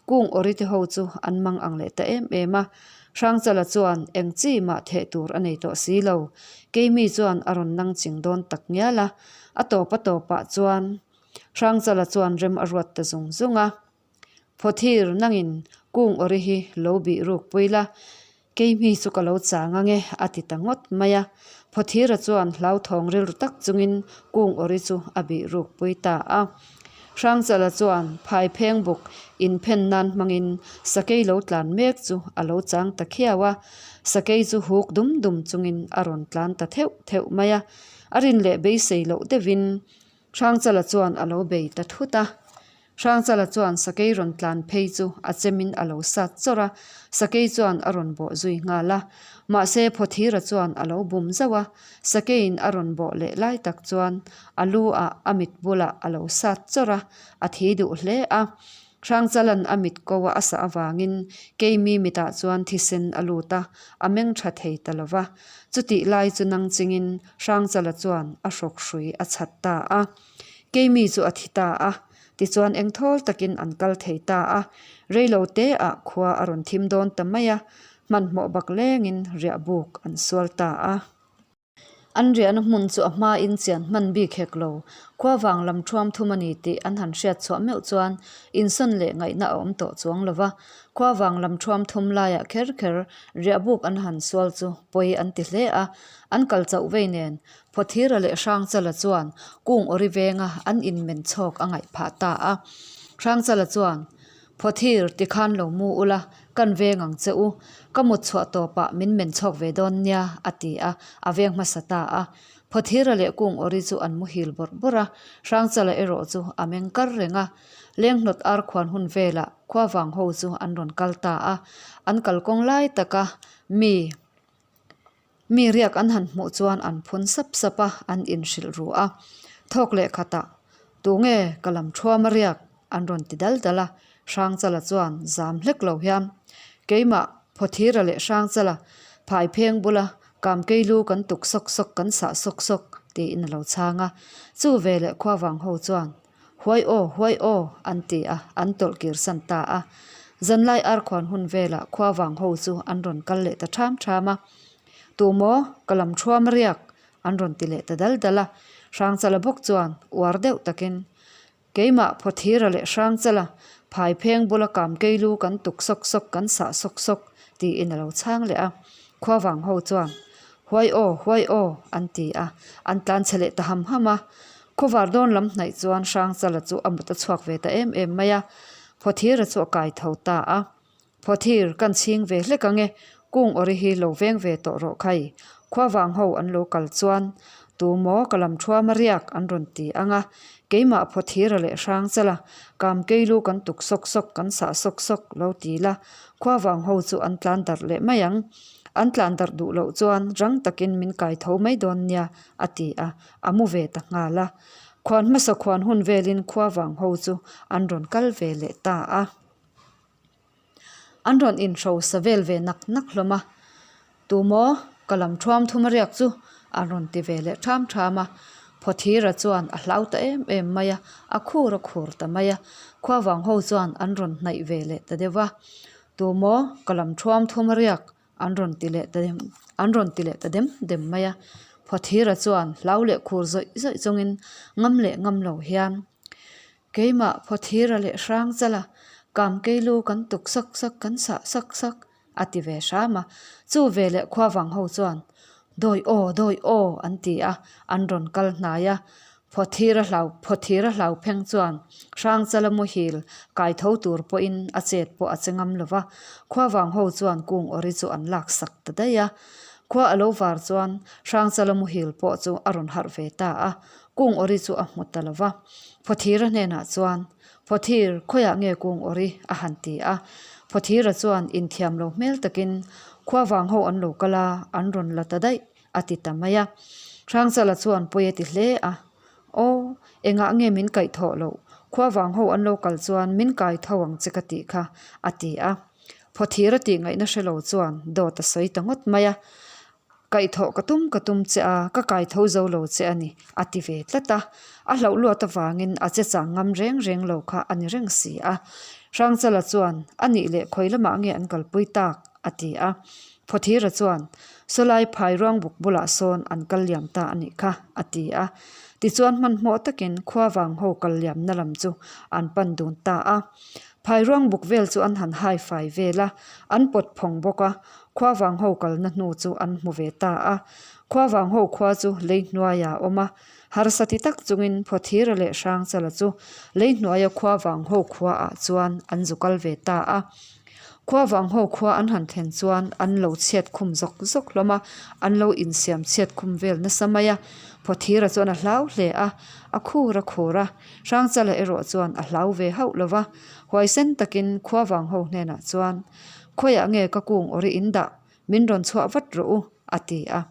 kung awrite ho chu an mang ang leh ta em em a. Hrangchala chuan eng chi mah theh tur a nei tawh si lo. Keimi chuan a rawn nang ching dawn tak ngial a, a tawp a tawpah chuan Hrangchala chuan rem a ruat ta zung zung a. Phawthir nangin kung awri hi lo bih ruk pui la, Keimi chu ka lo chang ange a ti ta ngawt mai a. Phawthira chuan hlauthawng rilru tak chungin kung awri chu a bih ruk pui ta a. Hrangchala chuan phai pheng buk inphen nan hmangin sakei lo tlan mek chu a lo chang ta khiau a. Sakei chu huk dum dum chungin a rawn tlan ta theuh theuh mai a. A rin leh beisei loh deuhin Hrangchala chuan a lo bei ta thut a. Hrangchala chuan sakei rawn tlan phei chu a chemin a lo sat chawrh a, sakei chuan a rawn bawh zui nghal a. Mahse Phawthira chuan a lo bum zauh a, sakeiin a rawn bawh leh lai tak chuan a lu ah a mit bulah a lo sat chawrh a, a thi duh hle a. Hrangchalan a mit ko a a sah avangin keimi mitah chuan thisen a lut a, a meng tha thei ta lo va. Chutih lai chu nang chingin Hrangchala chuan a hrawk hrui a chhat ta a. Keimi chu a thi ta a, tichuan engthawl takin an kal thei ta a. Reilo teah khua a rawn thim dawn ta mai a, hmanhmawh bak lengin riahbuk an sual ta a. An riahna hmun chu a hmain chian hman bik hek lo. Khua vang lam thuam thum a ni tih an han hriat chhuah meuh chuan insawn leh ngaihna a awm tawh chuang lo va. Khua vang lam thuam thum laiah kher kher riahbuk an han sual chu pawi an ti hle a. An kal chauh vei nen Phawthira leh Hrangchala chuan kung awri venga an inmen chhawk a ngaih phah ta a. Hrangchala chuan. Phawthir, tikhan lo mu ula, kan veng ang che u. Ka mut chhuah tawpah min men chhawk ve dawn nia, a ti a, a veng hmasa ta a. Phawthira leh Kung Awri chu an muhil bawrh bawrh a, Hrangchala erawh chu a meng kar reng a. Lenghnawt ar khuan hun velah khuavang ho chu an rawn kal ta a, an kalkawng lai taka mi mi riak an han hmuh chuan an phun sap sap a, an inhrilh ru a. Thawk leh khatah, Tunge ka lam thuam a riak? an rawn ti dal dal a. Hrangchala chuan zam hlek lo hian, Keimah, Phawthira leh Hrangchala phai pheng bula Kamkei lu kan tuk sawk sawk kan sah sawk sawk, tiin a lo chhang a. Chu veleh khuavang ho chuan, Huai aw, huai aw, an ti a, an tawlh kir san ta a. Zanlai arkhuan hun velah khuavang ho chu an rawn kal leh ta ṭham ṭham a. Tumaw, ka lam ṭhuam a riak, an rawn ti leh ta dal dal a. Hrangchala bawk chuan uar deuh takin, Keimah Phawthira leh Hrangchala phai pheng bula Kamkei lu kan tuk sawk sawk, kan sah sawk sawk, tiin a lo chhang leh a. Khuavang ho chuan, Huai aw, huai aw, an ti a, an tlan chhe leh ta ham ham a. Khawvar dawn lam hnaih chuan Hrangchala chu a mut a chhuak ve ta em em mai a, Phawthira chu a kai tho ta a. Phawthir, kan chhing ve hlek ang e, kung awri hi lo veng ve tawh rawh khai. Khuavang ho an lo kal chuan, Tu maw ka lam thuam a riak an rawn ti ang a, keimah Phawthira leh Hrangchala, Kamkei lu kan tuk sawk sawk, kan sah sawk sawk lo ti la, khuavang ho chu an tlan darh leh mai ang. An tlan darh duh loh chuan rang takin min kai tho mai dawn nia, a ti a, a mu ve ta nghal a. Khuan hmasa khuan hun velin khuavang ho chu an rawn kal ve leh ta a. An rawn inhrosa vel ve nak nak hlawm a, Tumaw ka lam thuam thum a riak chu an rawn ti ve leh ṭham ṭham a. Phawthira chuan a hlau ta em em mai a, a khur a khur ta mai a. Khuavang ho chuan an rawn hnaih ve leh ta deuh va, Tumaw ka lam thuam thum a riak an rawn ti leh ta an rawn ti leh ta dem dem mai a. Phawthira chuan hlau leh khur zawih zawih chungin ngam leh ngam lo hian Keimah Phawthira leh Hrangchala Kamkei lu kan tuk sak sak kan sah sak sak a ti ve hram a. Chu ve leh khuavang ho chuan Dawi aw, dawi aw an ti a, an rawn kal hnai a. Phawthira hlau Phawthira hlau pheng chuan Hrangchala muhil kai tho tur pawhin a chet pawh a che ngam lo va. Khuavang ho chuan kung awri chu an lak sak ta daih a. Khua a lo var chuan Hrangchala muhil pawh chu a rawn harh ve ta a. Kung awri chu a hmu ta lo va. Phawthira hnenah chuan, Phawthir, khawiah nge kung awri? a han ti a. Phawthira chuan inthiam lo hmel takin, Khuavang ho an lo kal a, an rawn la ta daih, a ti ta mai a. Hrangchala chuan pawi a ti hle a, Aw, engah nge min kaih thawh loh? Khuavang ho an lo kal chuan min kai tho ang che ka tih kha, a ti a. Phawthira tih ngaihna hre lo chuan dawt a sawi ta ngawt mai a. Kaihthawh ka tum ka tum che a, ka kaitho zo lo che a ni, a ti ve tlat a. A hlauh luat avangin a che chang ngam reng reng lo kha a ni reng si a. Hrangchala chuan, A nih leh khawi lamah nge an kalpui tak? a ti a. Phawthira chuan, Sawlai phai ruangbuk bulah sawn an kal liam ta a nih kha, a ti a. Tichuan hmanhmawh takin khuavang ho kal liamna lam chu an pan dun ta a. Phai ruangbuk vel chu an han hai fai vel a, an pawt phawng bawk a. Khuavang ho kalna hnu chu an hmu ve ta a. Khuavang ho khua chu lei hnuaiah a awm a. Harsa ti tak chungin Phawthira leh Hrangchala chu lei hnuaia Khuavang ho khuaah chuan an zu kal ve ta a. Khuavang ho khua an han thlen chuan an lo chhiat khum zawk zawk hlawm a, an lo insiam chhiat khum vel nasa mai a. Phawthira chuan a hlau hle a, a khur a khur a. Hrangchala erawh chuan a hlau ve hauh lo va, huaisen takin Khuavang ho hnenah chuan, Khawiah nge ka kung awri in dah? Min rawn chhuah vat rawh u, a ti a.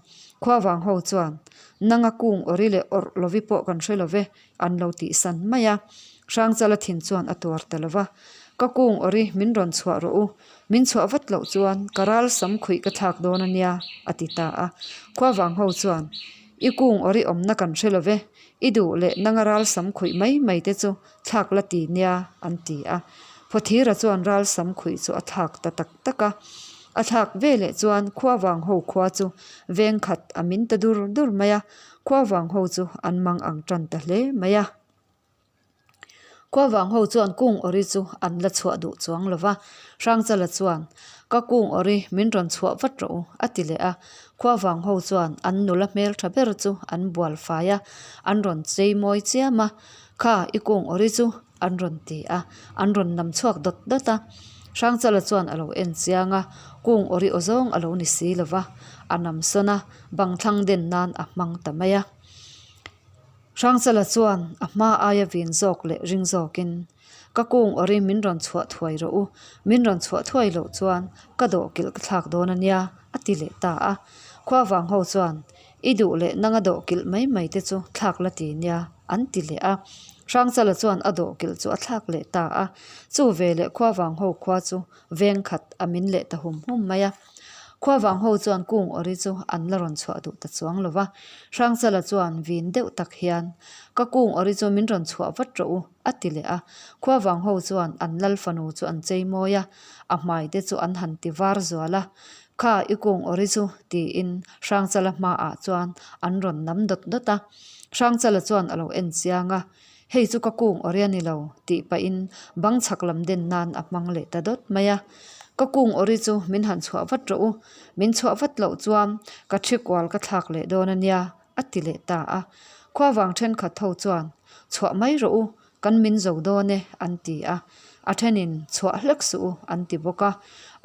Khuavang ho chuan, Nanga kung awri leh awrh lovi pawh kan hre lo ve, an lo tihsan mai a. Hrangchala thin chuan a tuar ta lo va, Ka kung awri min rawn chhuah rawh u, min chhuah vat loh chuan ka ral sam khuih ka thlak dawn a nia, a ti ta a. Khuavang ho chuan, I kung awri awmna kan hre lo ve, i duh leh nanga ral sam khuih mai mai te chu thlak la ti nia, an ti a. Phawthira chuan ral sam khuih chu a thlak ta tak tak a. A thlak ve leh chuan Khuavang ho khua chu veng khat a min ta dur dur mai a, Khuavang ho chu an mang ang tan ta hle mai a. Khuavang ho chuan kung awri chu an la chhuah duh chuang lo va, Hrangchala chuan, Ka kung awri min rawn chhuah vat rawh u, a ti leh a. Khuavang ho chuan an nula hmeltha ber chu an bual fai a, an rawn chei mawi chiam a, Kha i kung awri chu. an rawn ti a, an rawn nam chhuak dawt dawt a. Hrangchala chuan a lo en chiang a, kung awri aw zawng a lo ni si lo va, a nam sawn a, bang thlang den nan a hmang ta mai a. Hrangchala chuan a hma aia vin zawk leh ring zawkin, Ka kung awri min rawn chhuah thuai rawh u, min rawn chhuah thuai loh chuan ka dawhkilh ka thlak dawn a nia, a ti leh ta a. Khuavang ho chuan, I duh leh nanga dawhkilh mai mai te chu thlak la ti nia, an ti leh a. Hrangchala chuan a dawhkilh chu a thlak leh ta a. Chu veleh khuavang ho khua chu veng khat a min leh ta hum hum mai a. Khuavang ho chuan kung awri chu an la rawn chhuah duh ta chuang lo va. Hrangchala chuan vin deuh tak hian, Ka kung awri chu min rawn chhuah vat rawh u, a ti leh a. Khuavang ho chuan an lal fanu chu an chei mawi a, a hmai te chu an han ti var zual a. Kha i kung awri chu, tiin Hrangchala hmaah chuan an rawn nam dawt dawt a. Hrangchala chuan a lo en chiang a, Hei chu ka kung awri a ni lo, tih pahin bang chhak lam den nan a hmang leh ta dawt mai a. Ka kung awri chu min han chhuah vat rawh u, min chhuah vat loh chuan ka thi kual ka thlak leh dawn a nia, a ti leh ta a. Khuavang thenkhat ho chuan, Chhuah mai rawh u, kan min zo dawn e, an ti a. A thenin, Chhuah hlek suh u, an ti bawk a.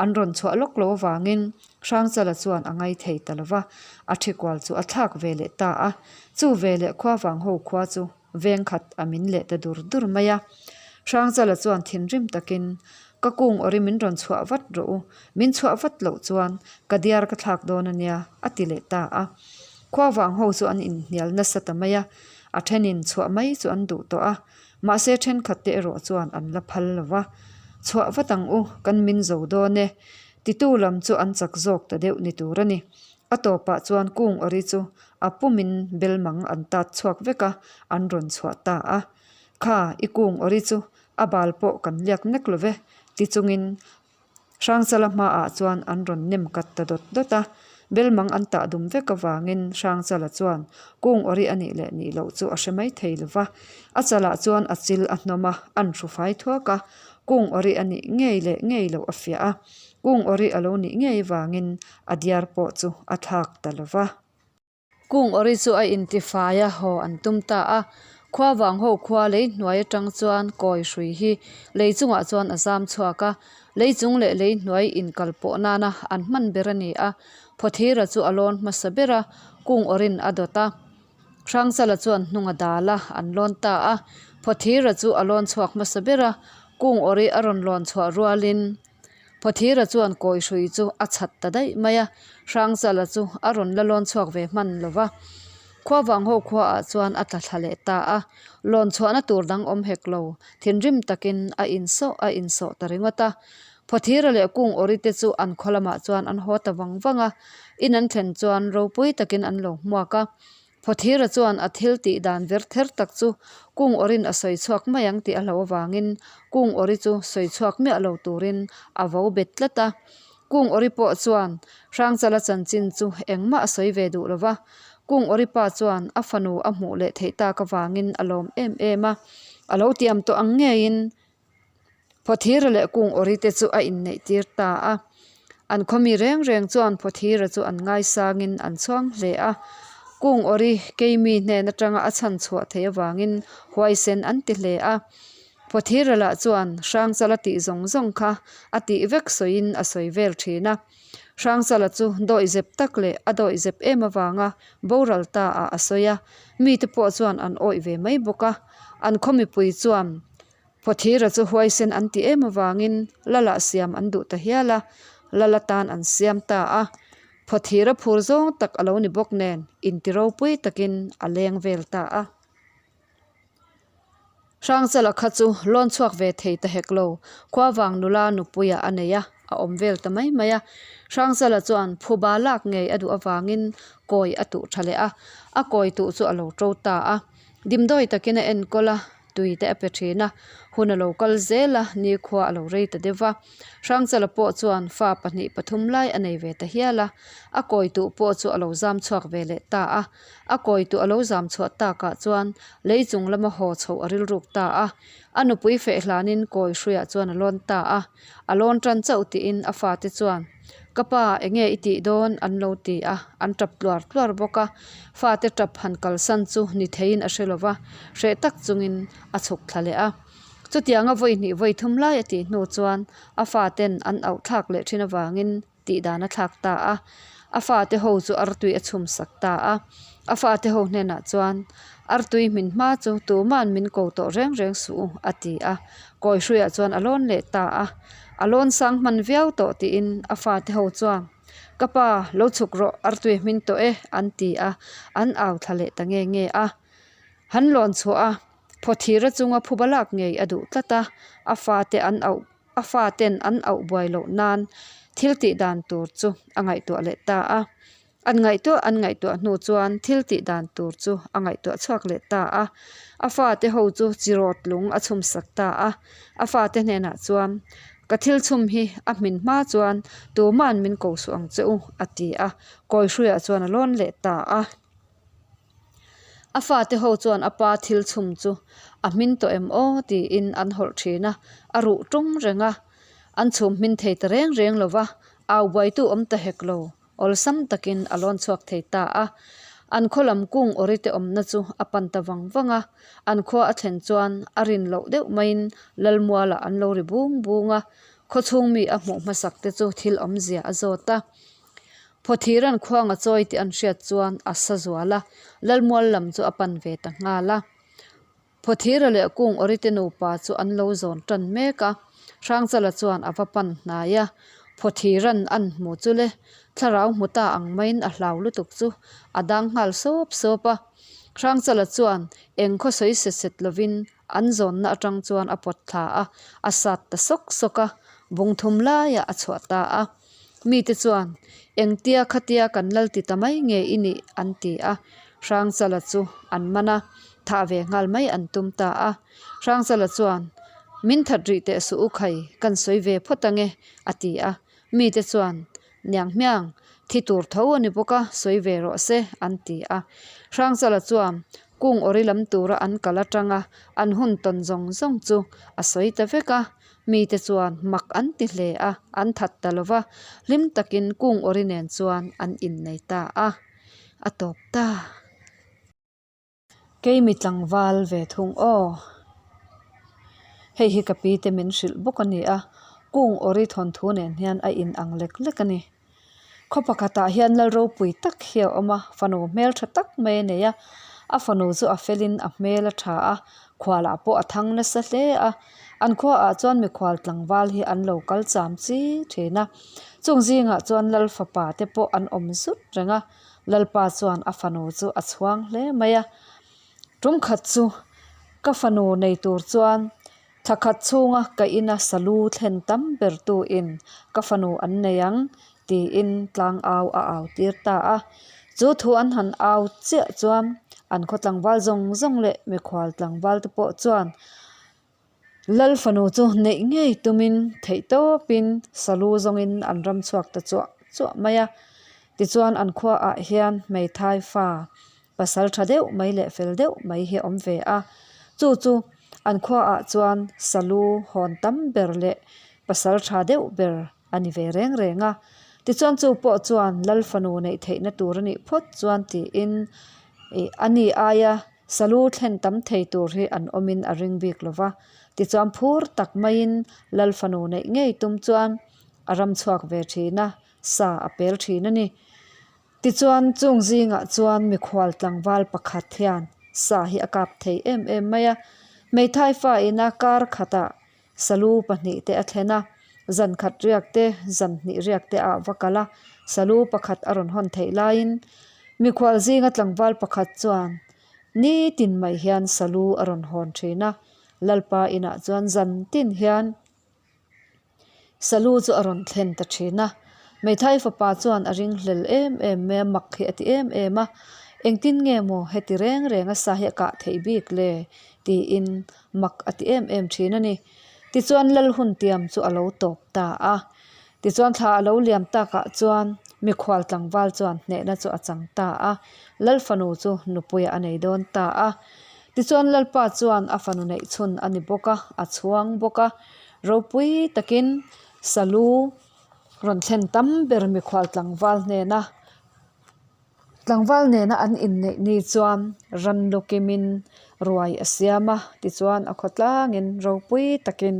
An rawn chhuah lawk lo avangin Hrangchala chuan a ngai thei ta lo va, a thi kual chu a thlak ve leh ta a. Chu veleh khuavang ho khua chu veng khat a min leh ta dur dur mai a. Hrangchala chuan thinrim takin, Ka kung awri min rawn chhuah vat rawh u, min chhuah vat loh chuan ka diar ka thlak dawn a nia, a ti leh ta a. Khuavang ho chu an inhnial nasa ta mai a, a thenin chhuah mai chu an duh tawh a, mahse thenkhat te erawh chuan an la phal lo va. Chhuah vat ang u, kan min zo dawn e, titu lam chu an chak zawk ta deuh ni tur a ni. A tawpah chuan kung awri chu a pumin belmang an tat chhuak vek a, an rawn chhuah ta a. Kha, i kung awri chu a bal pawh kan liak nek lo ve, ti chungin Hrangchala hmaah chuan an rawn nem kat ta dawt dawt a. Belmang an tah dum vek avangin Hrangchala chuan kung awri a nih leh nih loh chu a hre mai thei lo va. A chalah chuan a chil a hnawm a, an hru fai thuak a, kung awri a nih ngei leh ngei loh a fiah a. Kung awri a lo nih ngei vangin a diar pawh chu a thlak ta lo va. Kung awri chu a intifai a, haw an tum ta a. Khuavang ho khua lei hnuai atang chuan kawi hrui hi lei chungah chuan a zam chhuak a. Lei chung leh lei hnuai inkal pawh nana an hman ber a ni a. Phawthira chu a lawn hmasa ber a, kung awrin a dawt a. Hrangchala chuan hnung a dal a, an lawn ta a. Phawthira chu a lawn chhuak hmasa ber a, kung awri a rawn lawn chhuah rualin Phawthira chuan kawi hrui chu a chhat ta daih mai a, Hrangchala chu a rawn la lawn chhuak ve hman lo va. Khuavang ho khuaah chuan a tla thla leh ta a, lawn chhuahna tur dang awm hek lo, thinrim takin a insawh a insawh ta ringawt a. Phawthira leh kung awri te chu an khaw lamah chuan an haw ta vang vang a, in an thlen chuan ropui takin an lo hmuak a. Phawthira chuan a thil tih dan ver ther tak chu kung awrin a sawi chhuak mai ang tih a hlauh avangin kung awri chu sawi chhuak miah lo turin a vo bet tlat a. Kung awri pawh chuan Hrangchala chanchin chu engmah a sawi ve duh lo va. Kung awri pa chuan a fanu a hmuh leh theih tak avangin a lawm em em a. A lo tiam tawh ang ngeiin Phawthira leh kung awri te chu a inneih tir ta a. An khawmi reng reng chuan Phawthira chu an ngaisangin an chhuang hle a. Kung awri keimi hnen atanga a chhan chhuah theih avangin huaisen an ti hle a. Phawthira lah chuan Hrangchala tih zawng zawng kha a tih vek sawiin a sawi vel thin a. Hrangchala chu dawihzep tak leh a dawihzep em avanga boral ta ah a sawi a. Mite pawh chuan an awih ve mai bawk a. An khaw mipui chuan Phawthira chu huaisen an ti em avangin Lala siam an duh ta hial a, Lala tan an siam ta a. Phawthira phur zawng tak a lo ni bawk nen inti ropui takin a leng vel ta a. Hrangchala kha chu lawn chhuak ve thei ta hek lo, Khuavang nula nupuia a nei a, a awm vel ta mai mai a. Hrangchala chuan phuba lak ngei a duh avangin kawi a tuh tha leh a, a kawi tuh chu a lo to ta a. Dimdawi takin a enkawl a, tui te a pe thin a, hun a lo kal zel a, nikhua a lo rei ta deuh va. Hrangchala pawh chuan fa pahnih pathum lai a nei ve ta hial a, a kawi tuh pawh chu a lo zam chhuak ve leh ta a. A kawi tuh a lo zam chhuah takah chuan lei chung lama haw chhoh a rilruk ta a, a nupui feh hlanin kawi hruiah chuan a lawn ta a, a lawn tan chauh tiin a fate chuan, Ka pa, enge i tih dawn? an lo ti a, an tap tluar tluar bawk a. Fate tap han kalsan chu ni theiin a hre lo va, hreh tak chungin a chhuk thla leh a. Chutianga vawi hnih vawi thum lai a tih hnu chuan a faten an auh thlak leh thin avangin tih dan a thlak ta a. A fate ho chu artui a chhum sak ta a. A fate ho hnenah chuan, Artui hmin hma chu tuma'n min ko tawh reng reng suh u, a ti a. Kawi hruiah chuan a lawn leh ta a. A lawn sang hman viau tawh tiin a fate ho chuan, Ka pa, lo chhuk rawh, artui hmin tawh e, an ti a. An au thla leh ta nge nge a. Han lawn chhuah a, phawthira chunga phuba lak ngei a duh tlat a, a fate an auh a faten an auh buai loh nan thil tih dan tur chu a ngaihtuah leh ta a. An ngaihtuah an ngaihtuah hnu chuan thil tih dan tur chu a ngaihtuah chhuak leh ta a. A fate ho chu chi rawt lung a chhum sak ta a. A fate hnenah chuan, Ka thil chhum hi a hmin hma chuan tuma'n min ko suh ang che u, a ti a. Kawi hruiah chuan a lawn leh ta a. A fate ho chuan a pa thil chhum chu a hmin tawh em aw tiin an hawlh thin a, a ruh tung reng a, an chhum hmin thei ta reng reng lo va, au buaitu awm ta hek lo, awlsam takin a lawn chhuak thei ta a. An khaw lam kung awrite awmna chu a pan ta vang vang a, an khua a thlen chuan a rin loh deuh maiin Lalmualah an lo ri bung bung a, khawchhung mi a hmuh hmasak te chu thil awmzia a zawt a. Phawthiran khuang a chawi tih an hriat chuan a sa zual a, Lalmual lam chu a pan ve ta nghal a. Phawthira leh Kung Awrite nupa chu an lo zawn tan mek a, Hrangchala chuan a va pan hnai a. Phawthiran an hmu chu le, thlarau hmu ta ang maiin a hlau lutuk chu a dang nghal sawp sawp a. Hrangchala chuan eng khaw sawi set set lovin an zawnna atang chuan a pawt thla a, a sat ta sawk sawk a, bung thum laiah a chhuah ta a. Mite chuan, Engtia khatia kan lal ti ta mai nge i nih? an ti a. Hrangchala chu an man a, thah ve nghal mai an tum ta a. Hrangchala chuan, Min that rih teh suh u khai, kan sawi ve phawt ange, a ti a. Mite chuan, Niang hmiang, thi tur tho a ni bawk a, sawi ve rawh se, an ti a. Hrangchala chuan, Kung awri lam tura an kal atanga an hun tawn zawng zawng chu a sawi ta vek a. Mite chuan mak an ti hle a, an that ta lo va, hlim takin kung awri nen chuan an innei ta a, a tawp ta. Keimi tlangval ve thung aw. Hei hi ka pi te min hrilh bawk a ni a, kung awri thawnthu nen hian a in ang lek lek a ni. Khaw pakhatah hian lal ropui tak hi a awm a, fanu hmeltha tak mai a nei a, a fanu chu a felin a hmel a tha a, khualah pawh a thang nasa hle a, an khuaah chuan mikhual tlangval hi an lo kal cham chi thin a, chung zingah chuan lal fapa te pawh an awm zut reng a, lalpa chuan a fanu chu a chhuang hle mai a, tum khat chu ka fanu nei tur chuan Thla khat chhunga ka ina salu thlen tam ber tuin ka fanu an nei ang tiin tlang au a au tir ta a. Chu thu an han au chiah chuan an khaw tlangval zawng zawng leh mikhual tlangval te pawh chuan Lal fanu chu neih ngei tumin theih tawpin salu zawngin an ram chhuak ta chuah chuah mai a. Tichuan an khuaah hian hmeithai fa Pasal tha deuh mai leh fel deuh mai hi a awm ve a, chu chu an khuaah chuan salu hawn tam ber leh pasal tha deuh ber a ni ve reng reng a. Tichuan chu pawh chuan Lal fanu neih theihna tur a nih phawt chuan tiin ih a ni aia salu thlen tam thei tur hi an awmin a ring bik lo va. Tichuan phur tak maiin Lal fanu neih ngei tum chuan a ram chhuak ve thin a, sa a pel thin a ni. Tichuan, chung zingah chuan mikhual tlangval pakhat hian sa hi a kap thei em em mai a. Hmeithai fa ina kar khatah salu pahnih te a thlen a, zan khat riak te, zan hnih riak te ah va kal a, salu pakhat a rawn hawn theih laiin mikhual zinga tlangval pakhat chuan nitin mai hian salu a rawn hawn thin a. Lalpa inah chuan zan tin hian. Salu chu a rawn thlen ta thin a, Hmeithai fapa chuan a ring hlel em em mai a, mak hi a ti em em a, engtin nge maw heti reng reng a sa hi a kah theih bik le tiin mak a ti em em thin a ni. Tichuan lal hun tiam chu a lo tawp ta a, tichuan thla a lo liam takah chuan mikhual tlangval chuan hnehna chu a chang ta a, lal fanu chu nupuiah a nei dawn ta a. Tichuan Lalpa chuan a fanu neih chhun a ni bawk a, a chhuang bawk a. Ropui takin salu rawn thlen tam ber mikhual tlangval hnena tlangval nena an inneih ni chuan ran lu kimin Ruai a siam a, tichuan a khawtlangin ropui takin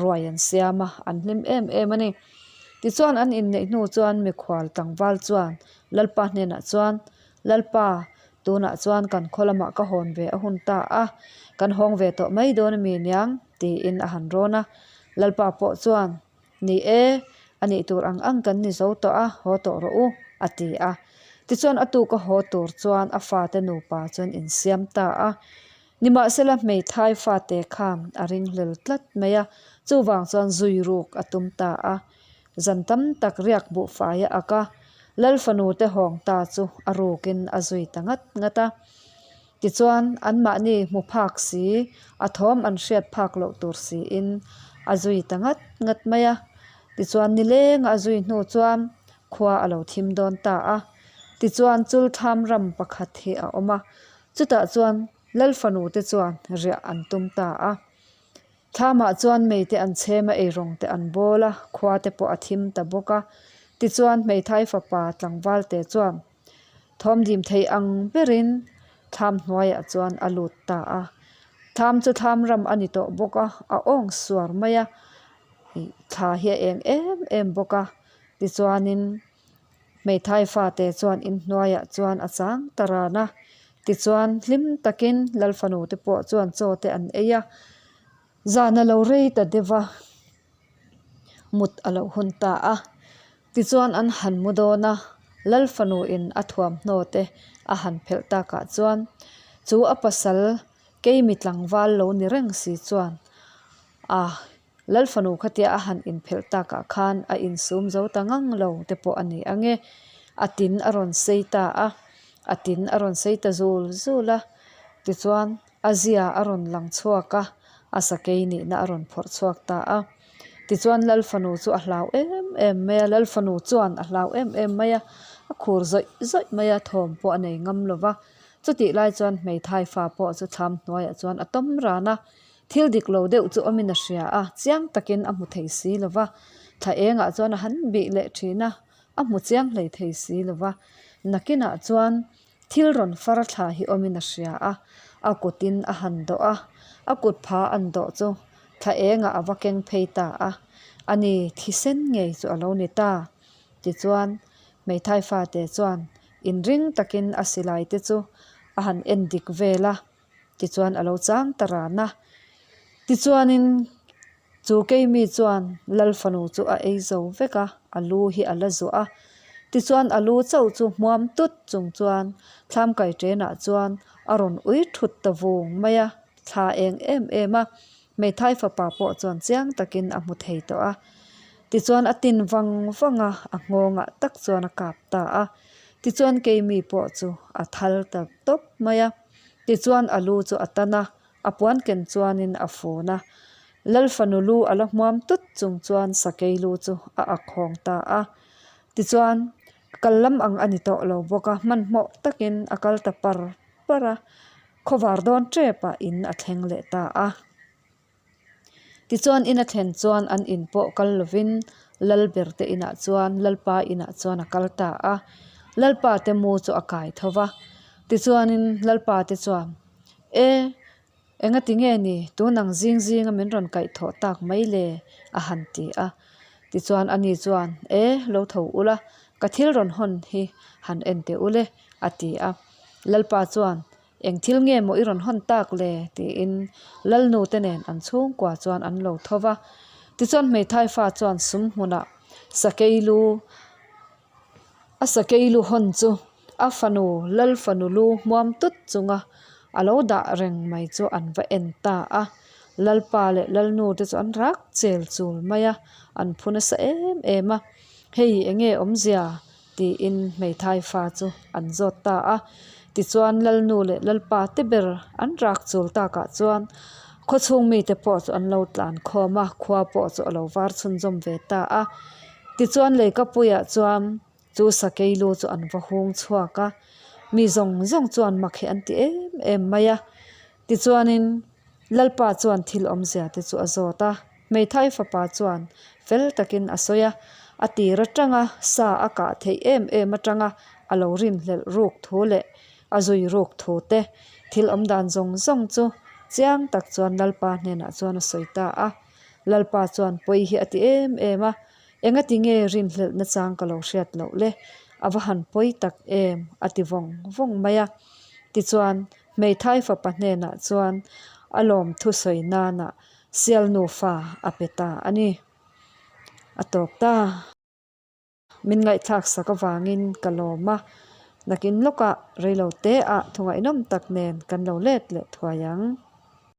ruai an siam a, an hlim em em a ni. Tichuan an inneih hnu chuan mikhual tlangval chuan Lalpa hnenah chuan, Lalpa, tunah chuan kan khaw lamah ka hawn ve a hun ta a, kan hawng ve tawh mai dawn a mi niang? tiin a han rawn a. Lalpa pawh chuan, Ni e, a nih tur ang ang kan ni zo tawh a, haw tawh rawh u, a ti a. Tichuan a tuka haw tur chuan a fate nupa chuan insiam ta a. Nimahsela hmeithai fate khan a ringhlel tlat mai a, chuvang chuan zui ruk a tum ta a. Zan tam tak riak buhfai a ak a, Lal fanu te hawng ta chu a rukin a zui ta ngat ngat a. Tichuan anmahni hmu phak si, a thawm an hriat phak loh tur siin a zui ta ngat ngat mai a. Tichuan nileng a zui hnu chuan khua a lo thim dawn ta a. Tichuan chulthlam ram pakhat hi a awm a, chutah chuan Lal fanu te chuan riah an tum ta a. Thlamah chuan mei te an chhem a, eirawng te an bawl a, khua te pawh a thim ta bawk a. Tichuan hmeithai fapa tlangval te chuan Thawmdim thei ang berin thlam hnuaiah chuan a lut ta a. Thlam chu thlam ram a ni tawh bawk a, a awng suar mai a, ih thla hi a eng em em bawk a. Tichuanin hmeithai fate chuan inhnuaiah chuan a chang ta ran a. Tichuan hlim takin Lalfanu te pawh chuan chaw te an ei a, zan a lo rei ta deuh a, mut a lo hun ta a. Tichuan an han mu dawn a, Lal fanuin a thuamhnaw te a han phelh takah chuan chu a pasal keimi tlangval lo ni reng si chuan a Lal fanu khatia a han inphelh takah khan a insum zo ta ngang lo te pawh a ni ang e. A tin a rawn sei ta a, a tin a rawn sei ta zul zul a, tichuan a zia a rawn lang chhuak a, a sakei nihna a rawn phawrh chhuak ta a. Tichuan Lal fanu chu a hlau em em mai a, Lal fanu chuan a hlau em em mai a, a khur zawih zawih mai a, thawm pawh a nei ngam lo va. Chutih lai chuan hmeithai fa pawh chu thlam hnuaiah chuan a tawm ran a, thil dik lo deuh chu awmin a hria a, chiang takin a hmu thei si lo va. Thla engah chuan a han bih leh thin a, a hmu chiang hlei thei si lo va. Nakinah chuan Thil rawn far thla hi awmin a hria a, a kutin a han dawh a, a kut pha an dawh chu thla engah a va keng phei ta a, a ni thisen ngei chu a lo ni ta. Tichuan, hmeithai fate chuan inring takin a silai te chu a han en dik vel a, tichuan a lo chang ta ran a. Tichuanin chu keimi chuan Lal fanu chu a ei zo vek a, a lu hi a la zuah a. Tichuan a lu chauh chu hmuam tut chung chuan thlam kai ṭenah chuan a rawn ui thut ta vung mai a, thla eng em em a. Hmeithai fapa pawh chuan chiang takin a hmu thei tawh a. Tichuan a tin vang vang a, a nghawngah tak chuan a kap ta a. Tichuan keimi pawh chu a thal ta tawp mai a. Tichuan a lu chu a tan a, a puan ken chuanin a fun a. Lal fanu lu a la hmuam tut chung chuan sakei lu chu a ak hawng ta a. Tichuan kal lam ang a ni tawh lo bawk a, hmanhmawh takin a kal ta par par a, khawvar dawn tepah in a thleng leh ta a. Tichuan in a thlen chuan an in pawh kal lovin Lal ber te inah chuan Lalpa inah chuan a kal ta a, Lalpa te mu chu a kai tho va. Tichuanin Lalpa te chuan, E, engati nge ni tun ang zing zinga min rawn kaih thawh tak mai le? a han ti a. Tichuan ani chuan, E, lo tho ula, ka thil rawn hawn hi han en teh ule, a ti a. Lalpa chuan, Eng thil nge maw i rawn hawn tak le? tiin Lalnu te nen an chhungkua chuan an lo tho va. Tichuan hmeithai fa chuan sum hmunah sakei lu a sakei lu hawn chu a fanu Lal fanu lu hmuam tut chunga a lo dah reng mai chu an va en ta a. Lalpa leh Lalnu te chu an rak chel chul mai a, an phu nasa em em a. Hei enge awmzia? Tiin hmeithai fa chu an zawt ta a. Tichuan Lalnu leh Lalpa te ber an rak chul takah chuan khawchhung mite pawh chu an lo tlan khawm a, khua pawh chu a lo var chhunzawm ve ta a. Tichuan Leikapuiah chuan chu sakei lu chu an va hung chhuak a, mi zawng zawng chuan mak hi an ti em em mai a. Tichuanin Lalpa chuan thil awmzia te chu a zawt a. Hmeithai fapa chuan fel takin a sawi a, a tir atanga sa a kah theih em em atanga a lo rinhlelh ruk thu leh a zui ruk thu te. Thil awm dan zawng zawng chu chiang tak chuan Lalpa hnenah chuan a sawi ta a. Lalpa chuan pawi hi a ti em em a, Engati nge rinhlelh nachang ka lo hriat loh le? A va han pawi tak em? a ti vawng vawng mai a. Tichuan, hmeithai fapa hnenah chuan a lawmthu sawi nanah sial nufa a pe ta a ni. A tawp ta. Min ngaihthlak sak avangin ka lawm a, nakin lawkah reilo te ah thungaihnawm tak nen kan lo let leh thuai ang.